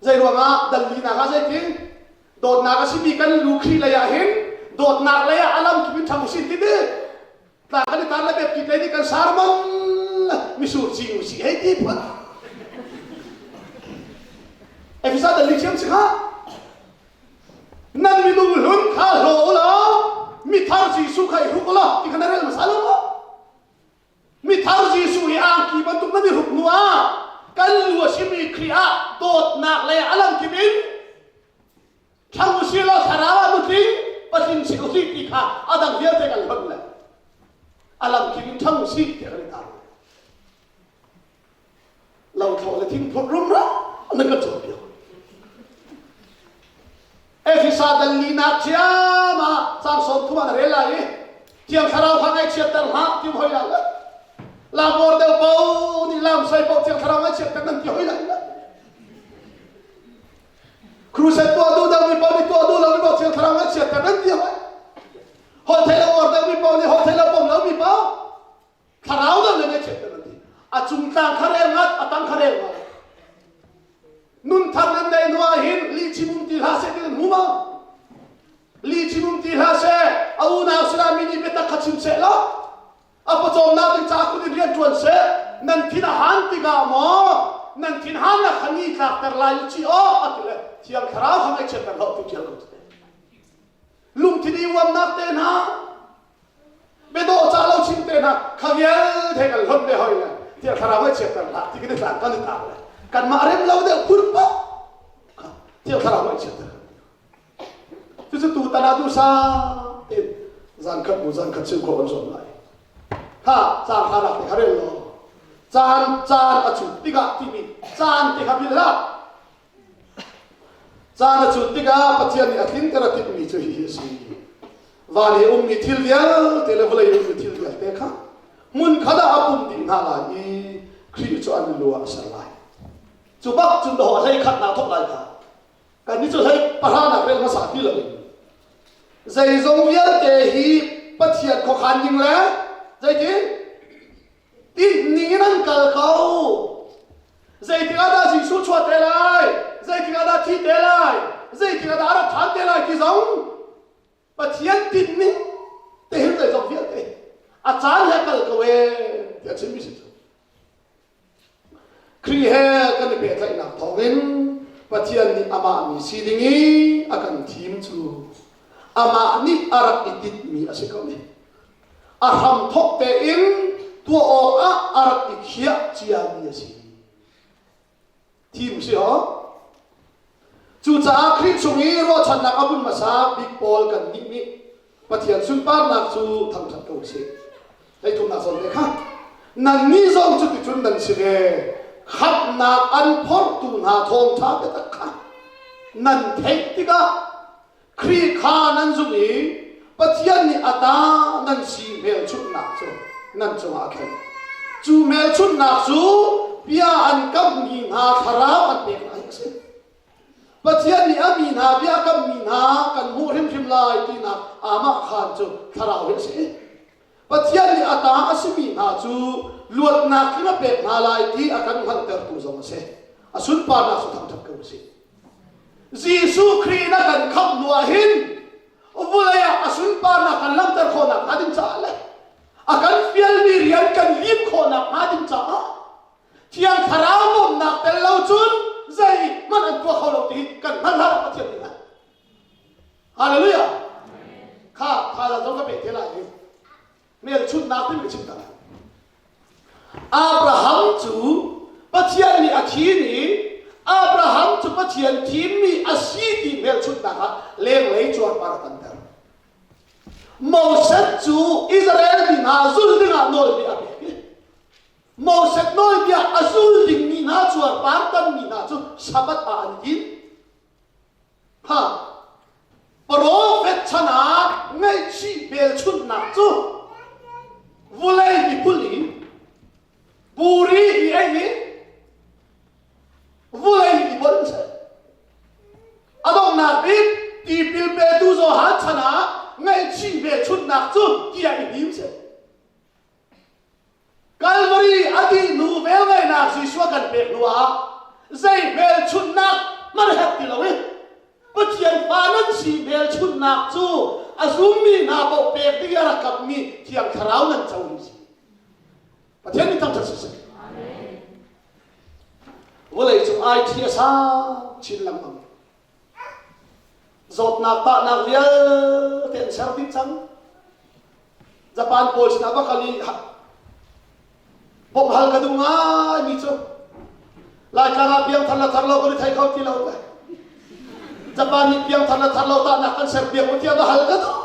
Zei ruangah dallinak ah zeitin dawtnak a simi kan lu Khrih lei ah hin dawtnak lei ah a lam kip in ṭhang usih ti ti tla kan i tar le pek kip lei nih kan sermon misur cing usih hei ti phun. Efesa dalli thiam si kha nan minung hlun kha hlaw u law mithar Jesuh kha i hruk u law ti kha na rel hmasa lo maw? Mithar Jesuh hi angki bantuk nan i hruk hnu ah kan lu a simi Khrih ah dawtnak lei ah a lamkip in thlang usih law thlarau ah nutling patling si usih ti kha a dang vialte kan hlonh le a lamkip in thlang usih tiah kan i tar. Lothlawh le thingphurh rumra na kan cawnpiak. Efesa dal linak ṭhiam ah cang sawm thum ah na rel lai i Thiang Thlarau kha ngaihchiatter hlah ti hoi lai lo. Lamor deuh po nih lam sai po Thiang Thlarau ngaihchiatter nan ti hoi lai lo. Crusade tuah duh deuh mi paoh nih tuah duh lo mi paoh Thiang Thlarau ngaihchiatter nan ti hoi. Holh thei lo or deuh mi paoh nih holh thei lo pom lo mi paoh Thlarau deuh le ngaihchiatter nan ti. A cung tlang kha rel ngat, a tang kha rel ngat. Nunthar nan neih hnu ah hin lihchim um ti hlah seh ti nan hmu maw? Lihchim um ti hlah seh, a unau sinah mi nih biatak kha chim seh law, a pawcawmnak ding caah kut in rian ṭuan seh. Nan thin a han tikah maw nan thin hannak kha ni tlakter lai u ci aw a ti le Thiang Thlarau kha ngaihchiatter hlah ti ṭial ko Lungthin i uamnak te hna biadawh cah lo chim te hna kha vialte kan hlonh ve hoi le tiah thlarau ngaihchiatter hlah ti kan i tlang kan i tar le kanmah rem lo deuh phun pa tiah thlarau ngaihchiatter cucu tu tan ah duhsa tein zan khat bu zan khat chim khawh kan zuam lai ha caan hranak te kha rel law caan caan a cut tikah timi caan te kha philh hlah Caan a cut tikah Pathian nih a tlinter a timhmi cu hihi a si. Van i a ummi thil vialte le vawlei i ummi thil vialte kha hmunkhat ah a pumh dih hna lai i Khrih cu an lu ah a ser lai. Cu bak cun dawh a hlei khatnak thawk lai kha. Kannih cu hlei pahranak rel hmasa ti loin zeizong vialte hi Pathian khuakhan ning le zeitin tinh in an kal ko. Zeitik ah dah Jesuh chuah te lai? Zeitik ah dah thi te lai? Zeitik ah dah a rak ṭhan te lai ti zong Pathian tinhning te hin zeizong vialte a caan he kal ko ee ti a chimmi si cu. Khrih he kan i pehtlaihnak thawngin Pathian nih amah mi si ding i a kan thim cu amah nih a rak i tinhmi a si ko ni. A hramthawk tein tuah awkah a rak i khiah ciami a si. Thim si ho. Cucaah Khrih chung i ruahchannak a vun hmasa bik pawl kan nih nih Pathian sunparnak cu thangṭhat ko usih. Hleithumnak zawn te kha nannih zong cuticun nan si ve. Khamhnak an phorhtu hna thawngṭha biatak kha nan theih tikah Khrih kha nan zumh i Pathian nih a ta nan si hmelchunhnak cu nan cungah a thlen. Cu hmelchunhnak cu bia an kamhmi hna thlarau an pek hna hi a si. Pathian nih a mi hna bia kamhmi hna kan hmuh hrimhrim lai tinak amah khan cu thlarau hi a si. Pathian nih a ta a simi hna cu luatnak tling a pek hna lai ti a kan hngalhtertu zong a si. A sunparnak cu thangṭhat ko a si. Jesuh Khrih in a kan khamh hnu ah hin vulei ah a sunparnak kan langhter khawhnak hnga ding caah le a kan fialmi rian kan lim khawhnak hnga ding caah Thiang Thlarau bawmhnak tel lo cun zeihmanh an tuah kho lo ti kan hngalh hlah Pathian nih Hallelujah! Kha thazaang zong ka pe te lai i hmelchunhnak timi ka chim ta lai. Abraham cu Pathian nih a thim i Abraham cu Pathian thimmi a si ti hmelchunhnak ah lenglei cuarpar a tanter. Moses cu Israel mi hna zul dingah nawlbia a pek i Moses nawlbia a zul dingmi hna cuarpar tanmi hna cu Sabbath ah an din. Ha! Profet chan ah ngaihchih hmelchunhnak cu vulei i pul i buri i ei i. donghnak bik tipil petu Johan chan ah ngaihchih hmelchunhnak cu tiah i hnim seh. Kalvari a dih hnu velngeihnak Jesuh a kan pek hnu ah zei hmelchunhnak hmanh herh ti lo i Pathian fa nan si hmelchunhnak cu a zummi hna paoh pek ding i a rak kammi Thiang Thlarau nan co hi si. Pathian nih thangṭhat siseh. Vawlei cung IT a sang chin lengmang. Zawtnak tahnak vialte an ser dih cang. Japan pawl sinah va kal i bawmh hal ka duh ngaimi cu Laitlang ah piangthar le thar lo kan i thei kho ti lo le Japan nih piangthar le thar lo tahnak kan ser piak u tiah va hal ka duh.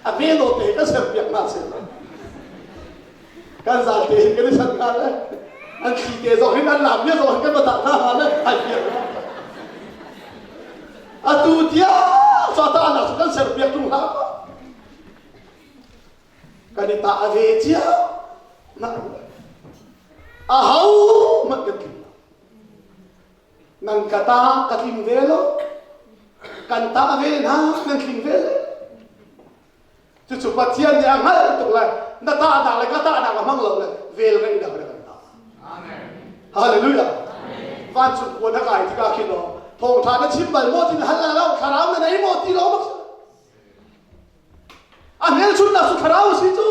A ve lo te kan ser piak hna seh kan zate hin kan i san hnga le an thli te zong hin an lam bia zong hin kan va tah hna hnga le ai piak atu tiang ca tahnak cu kan ser piak tung hlah kan i tah a ve cia na a ho hmanh kan tling lo nan ka ta ka tling ve lo kan tah ve hna nan tling ve le Cucu Pathian nih a hngalh tuk lai. Na tahnak le ka tahnak a hmang lo le vel ngeih nak le kan tah. Amen. Hallelujah. Vancung khua na kai tikah khin aw thawngtha na chim bal maw ti na hal la lo thlarau na nei maw ti lo bak a hmelchunnak cu thlarau si cu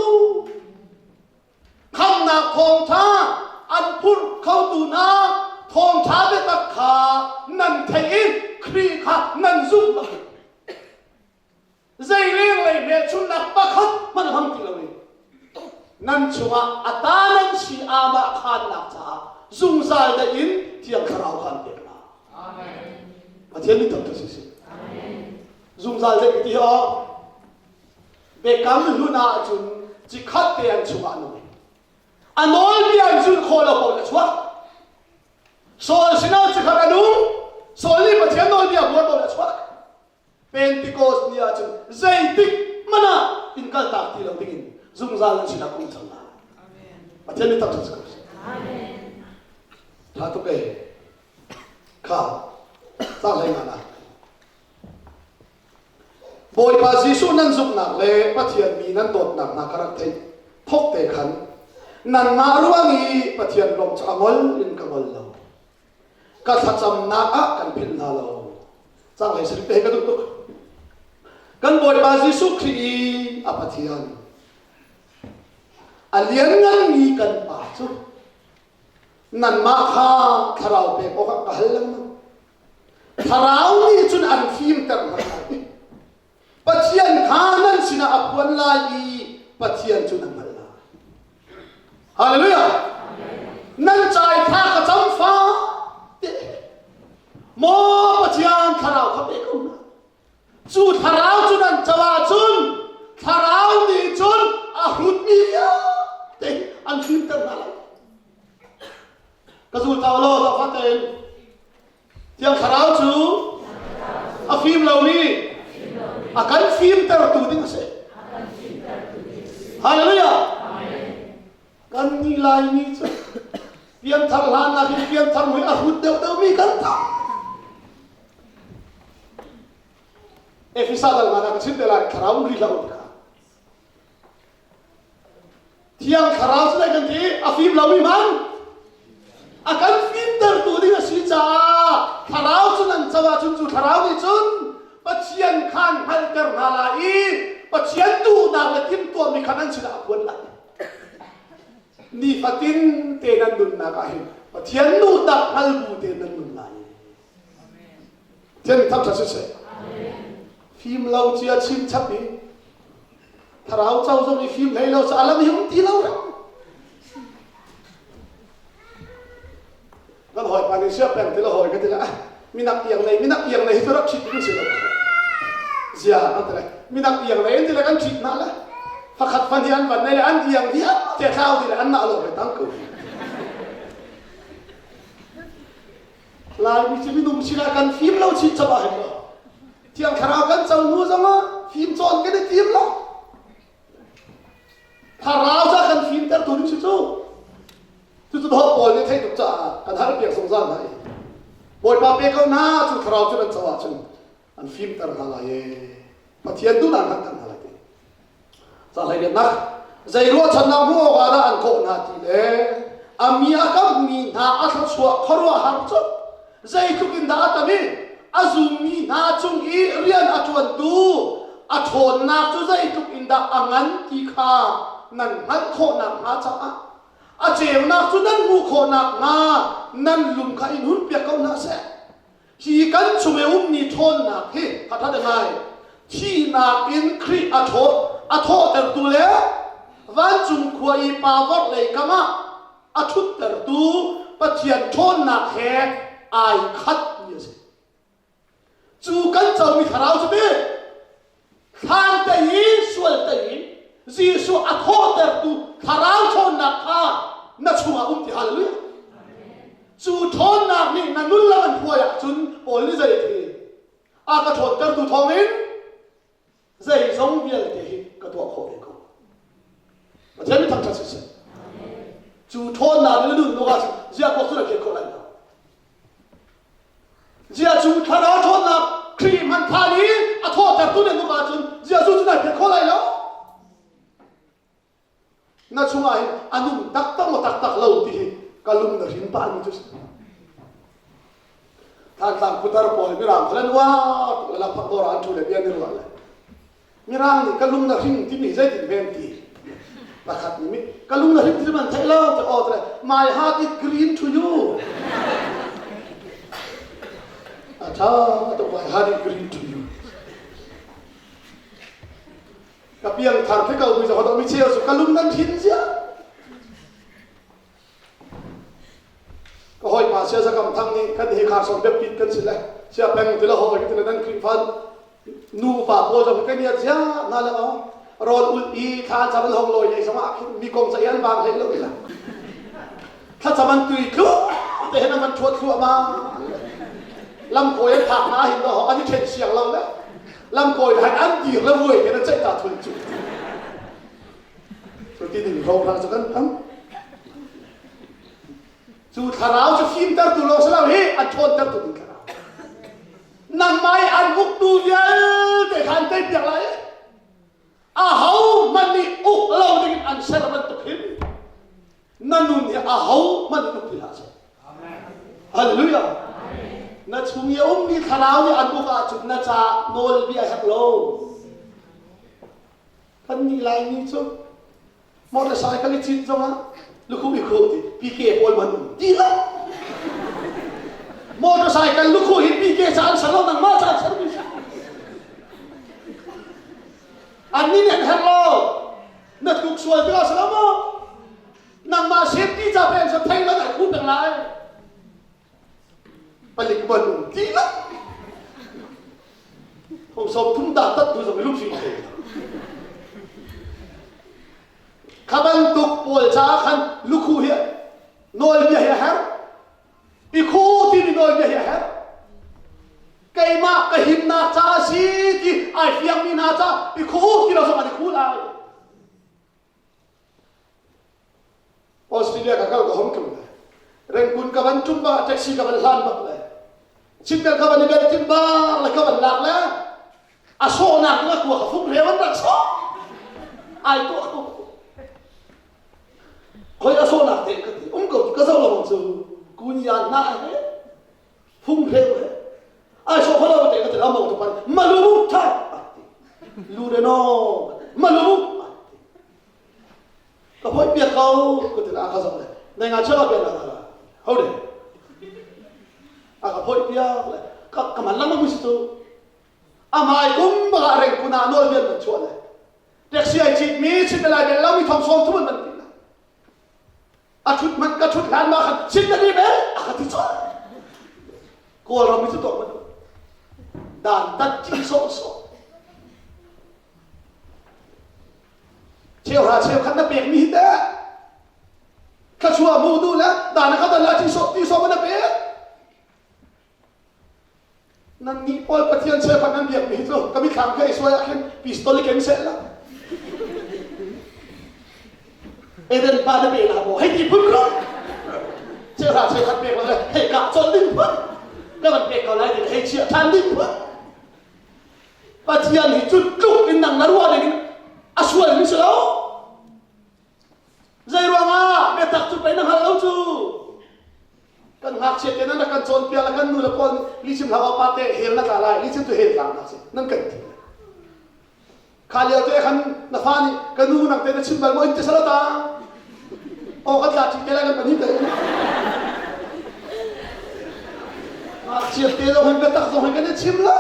khamnak thawngtha an phurh khotu hna thawngtha biatak kha nan theih i Khrih kha nan zumh bak Zei lenglei hmelchunhnak pakhat hmanh hmang ti loin nan chungah a ta nan si aamah khaannak caah zungzal daih in Thiang Thlarau kha an pek hna. Pathian nih tam si si. Zungzal daih ti hi biakam hlun ahcun cikhat te an chungah an um. A nawlbia an zulh khawh lo paoh a chuak. Saul sinah cikhat a nung. Saul nih Pathian nawlbia buar paoh a chuak. Pentecost ni ahcun zeitik hmanh ah in kaltak ti lo dingin zungzal nan sinah ka um cang lai. Pathian nih tak si ko seh. Tha tuk e. Kha cang hlei nga na. Bawipa Jesuh nan zumhnak le Pathian mi nan dawtnak hna ka rak theih thok te khan nanmah ruang i Pathian lawm cu a ngol in ka ngol lo. Ka thlacamnak ah kan philh hna lo. Cang hlei sarih te ka duh tuk. Kan Bawipa Jesuh Khrih i a Pathian a liannganmi kan Pa cu nanmah kha thlarau pek awkah ka hal lengmang. Thlarau nih cun an fimter hna lai. Pathian kha nan sinah a phuan lai i Pathian cu nan hngalh lai. Hallelujah! Nan cai thla ka cam fa te. Maw Pathian thlarau kha pe ko hna. Cu thlarau cu nan co ahcun thlarau nih cun a hrutmi vialte an fimter hna lai. Ka zul tau law zafa tein Thiang Thlarau cu a fim lomi a kan fimtertu ding a si. Hallelujah! Kan nih Laimi cu pianthar hlan nakin pianthar mui a hrut deuhdeuhmi kan tam. Efesa dal hna ka chim te lai thlarau ri hlah u ti kha. Thiang Thlarau cu kan ti a fim lomi hmang a kan fimtertu ding a si caah Thlarau cu nan co ahcun cu Thlarau nih cun Pathian khan hngalhter hna lai i Pathian duhnak le timhtuahmi kha nan sinah a phuan lai. Nifatin te nan nunnak ah hin Pathian duhnak hngal bu te nan nun lai. Pathian nih thangṭhat siseh. Fim lo cia chim chap i thlarau co zong i fim hlei lo cu alam hi um ti lo reng. Kan hawi pa nih sia peng ti lo hawi ka ti le minak iang nei minak iang nei hi cu rak ṭhit ding si lo. Zia an ti le minak iang nei an ti le kan ṭhit hna le fakhat fan hi an van nei le an iang vialte thlau ti le an nah lo le tang ko. Laimi cu minung sinah kan fim lo chin chap ah hin lo. Thiang Thlarau kan co hnu zongah fim cawn kan i tim lo. Thlarau ca kan fimter tu ding si cu. Cucu Paul nih theih tuk caah kan har piak zungzal hna i. Bawipa pe ko hna cu thlarau cu nan co ahcun an fimter hna lai e. Pathian duhnak hngalhter hna lai ti. Ca hleiriatnak zei ruahchannak hmuh awkah dah an kawh hna ti le a mi a kamhmi hna a thluachuah khuaruahhar cu zeitluk in dah a tam i a zummi hna cung i rian a ṭuantu a ṭhawnnak cu zeitluk in dah a ngan ti kha nan hngalh khawh nakhnga caah a ceunak cu nan hmuh khawh nakhnga nan lung kha in hunpiak ko hna seh. Hi kan chung i ummi ṭhawnnak hi a ṭhat ngai. Thihnak in Khrih a thawh a thawhtertu le vancung khua i pa vorhlei kam ah a ṭhuttertu Pathian ṭhawnnak he ai khat mi a si. Cu kan comi thlarau cu ti thlan tei i sual tei i Jesuh a thawhtertu thlarau ṭhawnnak kha na chungah um ti hallelujah. Cu ṭhawnnak nih na nun lam an hruai ahcun Paul nih zei a ti? A ka ṭhawntertu thawngin zeizong vialte hi ka tuah khawh ve ko. Pathian mi thangṭhat siseh. Cu ṭhawnnak nih na nun nuk ahcun ziah kuak cu na khiat khawh lai lo. Ziah cu thlarau ṭhawnnak Khrih hman phan i a thawhtertu na nuk ahcun ziah cu cu na khiat khawh lai lo. Na chungah hin a nung taktak maw taktak lo ti hi ka lung na hrin pah mi cu si. Thantlang putar pawl mirang kha lan uar tuk le lakphak dawr ah an ṭhu le bia an i ruah le mirang nih ka lung na hring timi zeitin ven ti pakhat nih ka lung na hring ti man theih lo te aw te my heart is green to you a tha to my heart is green to you ka piang thar the ko mi zo mi cheu su ka lung nan thin zia ka hawipa sia zakam thang nih kan hi khar som biapit kan si le sia peng ti la hawi ti le nan Khrihfa nu pa pawl zong kan iat zia na le o rawl ul i thla cam an hong lawi lei zong ah khin mi kong ca i an bang hlei lo ila thlacam an tui tlu te hen an thuat thluahmah lam kawi an phak na hin do an i then siang lo le lam kawi han an dir le vuai ke na ceih ta thul cu cu ti ding ro cu kan tam cu thlarau cu fimtertu lawng si lo hi an ṭhawntertu ding thlarau nangmah i an uktu vialte kha an teipiak lai aho hmanh nih uk lo ding an ser bantuk hin na nun hi aho hmanh uk ti hlah seh Hallelujah na chung i a ummi thlarau nih an uk ahcun na ca nawlbia herh lo Kannih Laimi cu motorcycle i cit zongah lukhuh i khuh ti PK pawl man um ti lo. Motorcycle lukhuh hi PK ca an ser lo nangmah ca an ser mi si. Annih nih an herh lo. Na tluk sual tikah si lo maw? Nangmah safety ca pe an ser thei lo ai khu peng lai. Palik man um ti lo. Thong som thum dah tat tu zong lungfim te. Kha bantuk pawl caah khan lukhu hi nawlbia hi a herh. I khu timi nawlbia hi a herh. Keimah ka himnak caah a si ti ai fiangmi hna caah i khu ti lo zong an i khu lai. Australia ka kal ka hong tlung le Rengkun ka van tum ba taxi ka van hlan bak le Chinbel ka van i bel tim ba le ka van lak le a sawhnak ding a kua ka fung reu an rak sawh ai tuah ko khoi a sawhnak te ka ti um ko ka zo lo cu kun ya na he fung reu he ai sawh kholo te ka ti among tu pan malu tha lu de no malu Ka phoih piak ko ka ti a ka zoh le nai nga chela piak la la ho de a ka phoih piak le ka ka man lang mu si tu amai kum baka reng kuna nawl bian man chuah le taxi ai chit mi chit lai bel lo mi thong som thum man ti la a thut man ka thut hlan ma khan chit na ni be a ka ti chol Kawlram mi cu tuak man dan tat chi so so Cheuhra cheukhat na pekmi hi teh thluachuah hmuh duh le dan kha dan la ti sawh ti sawh na pek. Nan nih pawl Pathian cheukhat nan biakmi hi cu ka mithlam kha i suai ah khin pistol i ken seh la. Eden pa na pe la maw hei ti phun ro. Cheuhra cheukhat pek la hei kah colh ding phun. Ka van pek ko lai ti hei chiah ṭhan ding phun. Pathian hi cu tluk in nang na ruah ding in a sual mi si lo. Zei ruangah biatak cu pei na hngal lo cu. Kan ngakchia te nan kan cawnpiak le kan nu le pawl nih lihchim hlah pa te hel na tla lai lihchim cu hel tlang na si nan kan ti. Kha lio te khan na fa nih ka nu nang te na chim bal maw in ti salo ta. Aw kan tla ṭi te lai kan pahnih te. Ngakchia te zong hin biatak zong hin kan i chim lo.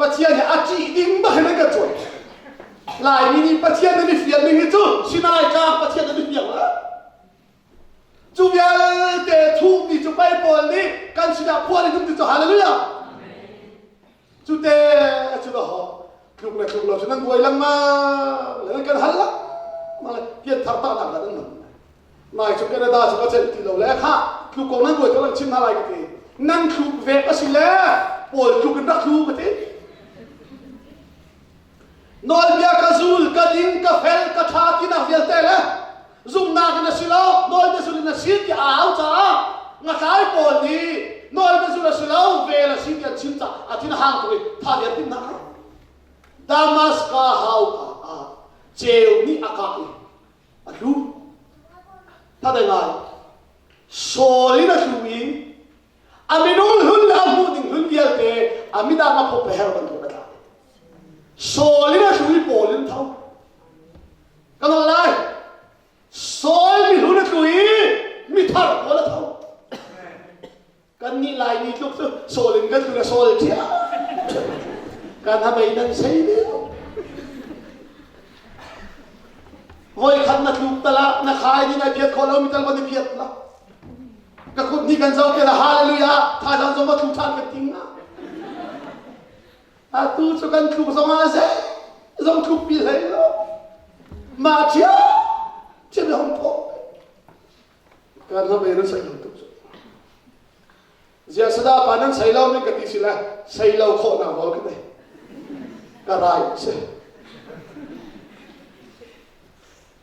Pathian hi a ṭih ding bak hin an kan cawn. Laimi nih Pathian nan i fian ding hi cu Sinai tlang Pathian nan i fiang lo. Cu vialte thuhmi cu pei pawl nih kan sinah phuan in um ti cu hallelujah. Cu te cu da ho tluk le tluk lo cu nan buai lengmang le nan kan hal lengmang le pian thar ta nak nan man. Nai cu Canada cu ka celh ti lo le kha tluk ko nan buai to nan chim hna lai ka ti. Nan tluk ve a si le pawl tluk in rak tlu ka ti. Nawlbia ka zul, ka ding, ka fel, ka ṭha tinak vialte le zumhnak in a si lo, nawlbia zul in a si tiah a au caah ngatlai pawl nih nawlbia zul a si lo, vel a si ti an chim caah a thin a hang tuk i tha vial timhnak a Damaska hauka ah ceu nih a kah i a tlu. Thade ngai. Saul in a tlu i a minung hlun le a hmuh ding hlun vialte a midang a phop le her bantuk a tla. Saul in a tlu i Paul in tho. Ka nawl lai. Saul mihlun a tlu i mithar Paul a tho. Kan nih Laimi tluk cu Saul in kan tlu le Saul ṭhiam. Kan hamei nan sei deuh. Voi khat na tluk tal ah na khai ni nai phiat khawh lo mi tal van i phiat la. Ka kut ni kan zoh te la hallelujah thazaang zong va thlu ṭhan kan ting na. Atu cu kan tluk zong ah zei zong tluk pi hlei lo. Mah ṭhiam ṭhiam hong thawh. Kan hnamei nan sei lo tuk cu. Zia sada pa nan sei lo min ka ti si le sei lo khawhnak nawl ka nei. Ka rai si.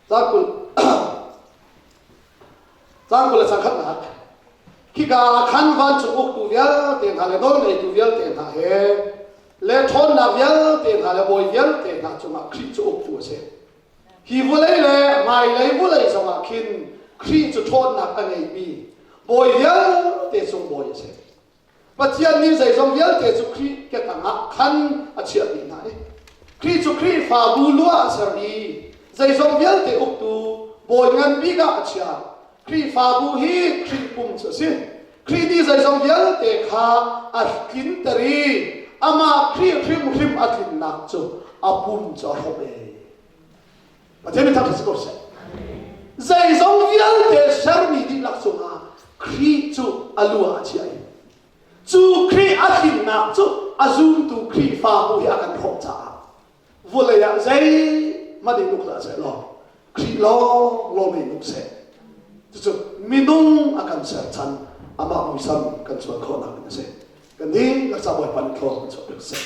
Cangkul Cangkul le cangkhatnak Khika ah khan vancung uktu vialte hna le nawlngeitu vialte hna he le ṭhawnnak vialte hna le bawi vialte hna cungah Khrih cu uktu a si. Hi vawlei le hmailei vawlei zongah khin Khrih cu ṭhawnnak a ngeimi bawi vialte cung bawi a si. Pathian nih zeizong vialte cu Khrih ketang ah khan a chiah dih hna i Khrih cu Khrihfabu lu ah a ser i zeizong vialte uktu bawi ngan bik ah a chiah. Khrihfabu hi Khrih pum cu a si. Khrih nih zeizong vialte kha a tlinter i amah Khrih hrimhrim a tlinnak cu a pum cu a hrawmh e. Pathian min thangṭhat si ko seh. Zeizong vialte sermi dihlak cungah Khrih cu a lu ah a chiah i cu Khrih a tlinnak cu a zumtu Khrihfabu hi a kan hrawmh caah vawlei ah zeihmanh in uk hlah seh law Khrih lawng lawm in uk seh. Cucu minung a kan ser chan amah muisam kan chuan khawhnak ding a si. Kan dihlak ca Bawipa nih thlaw kan chuah piak seh.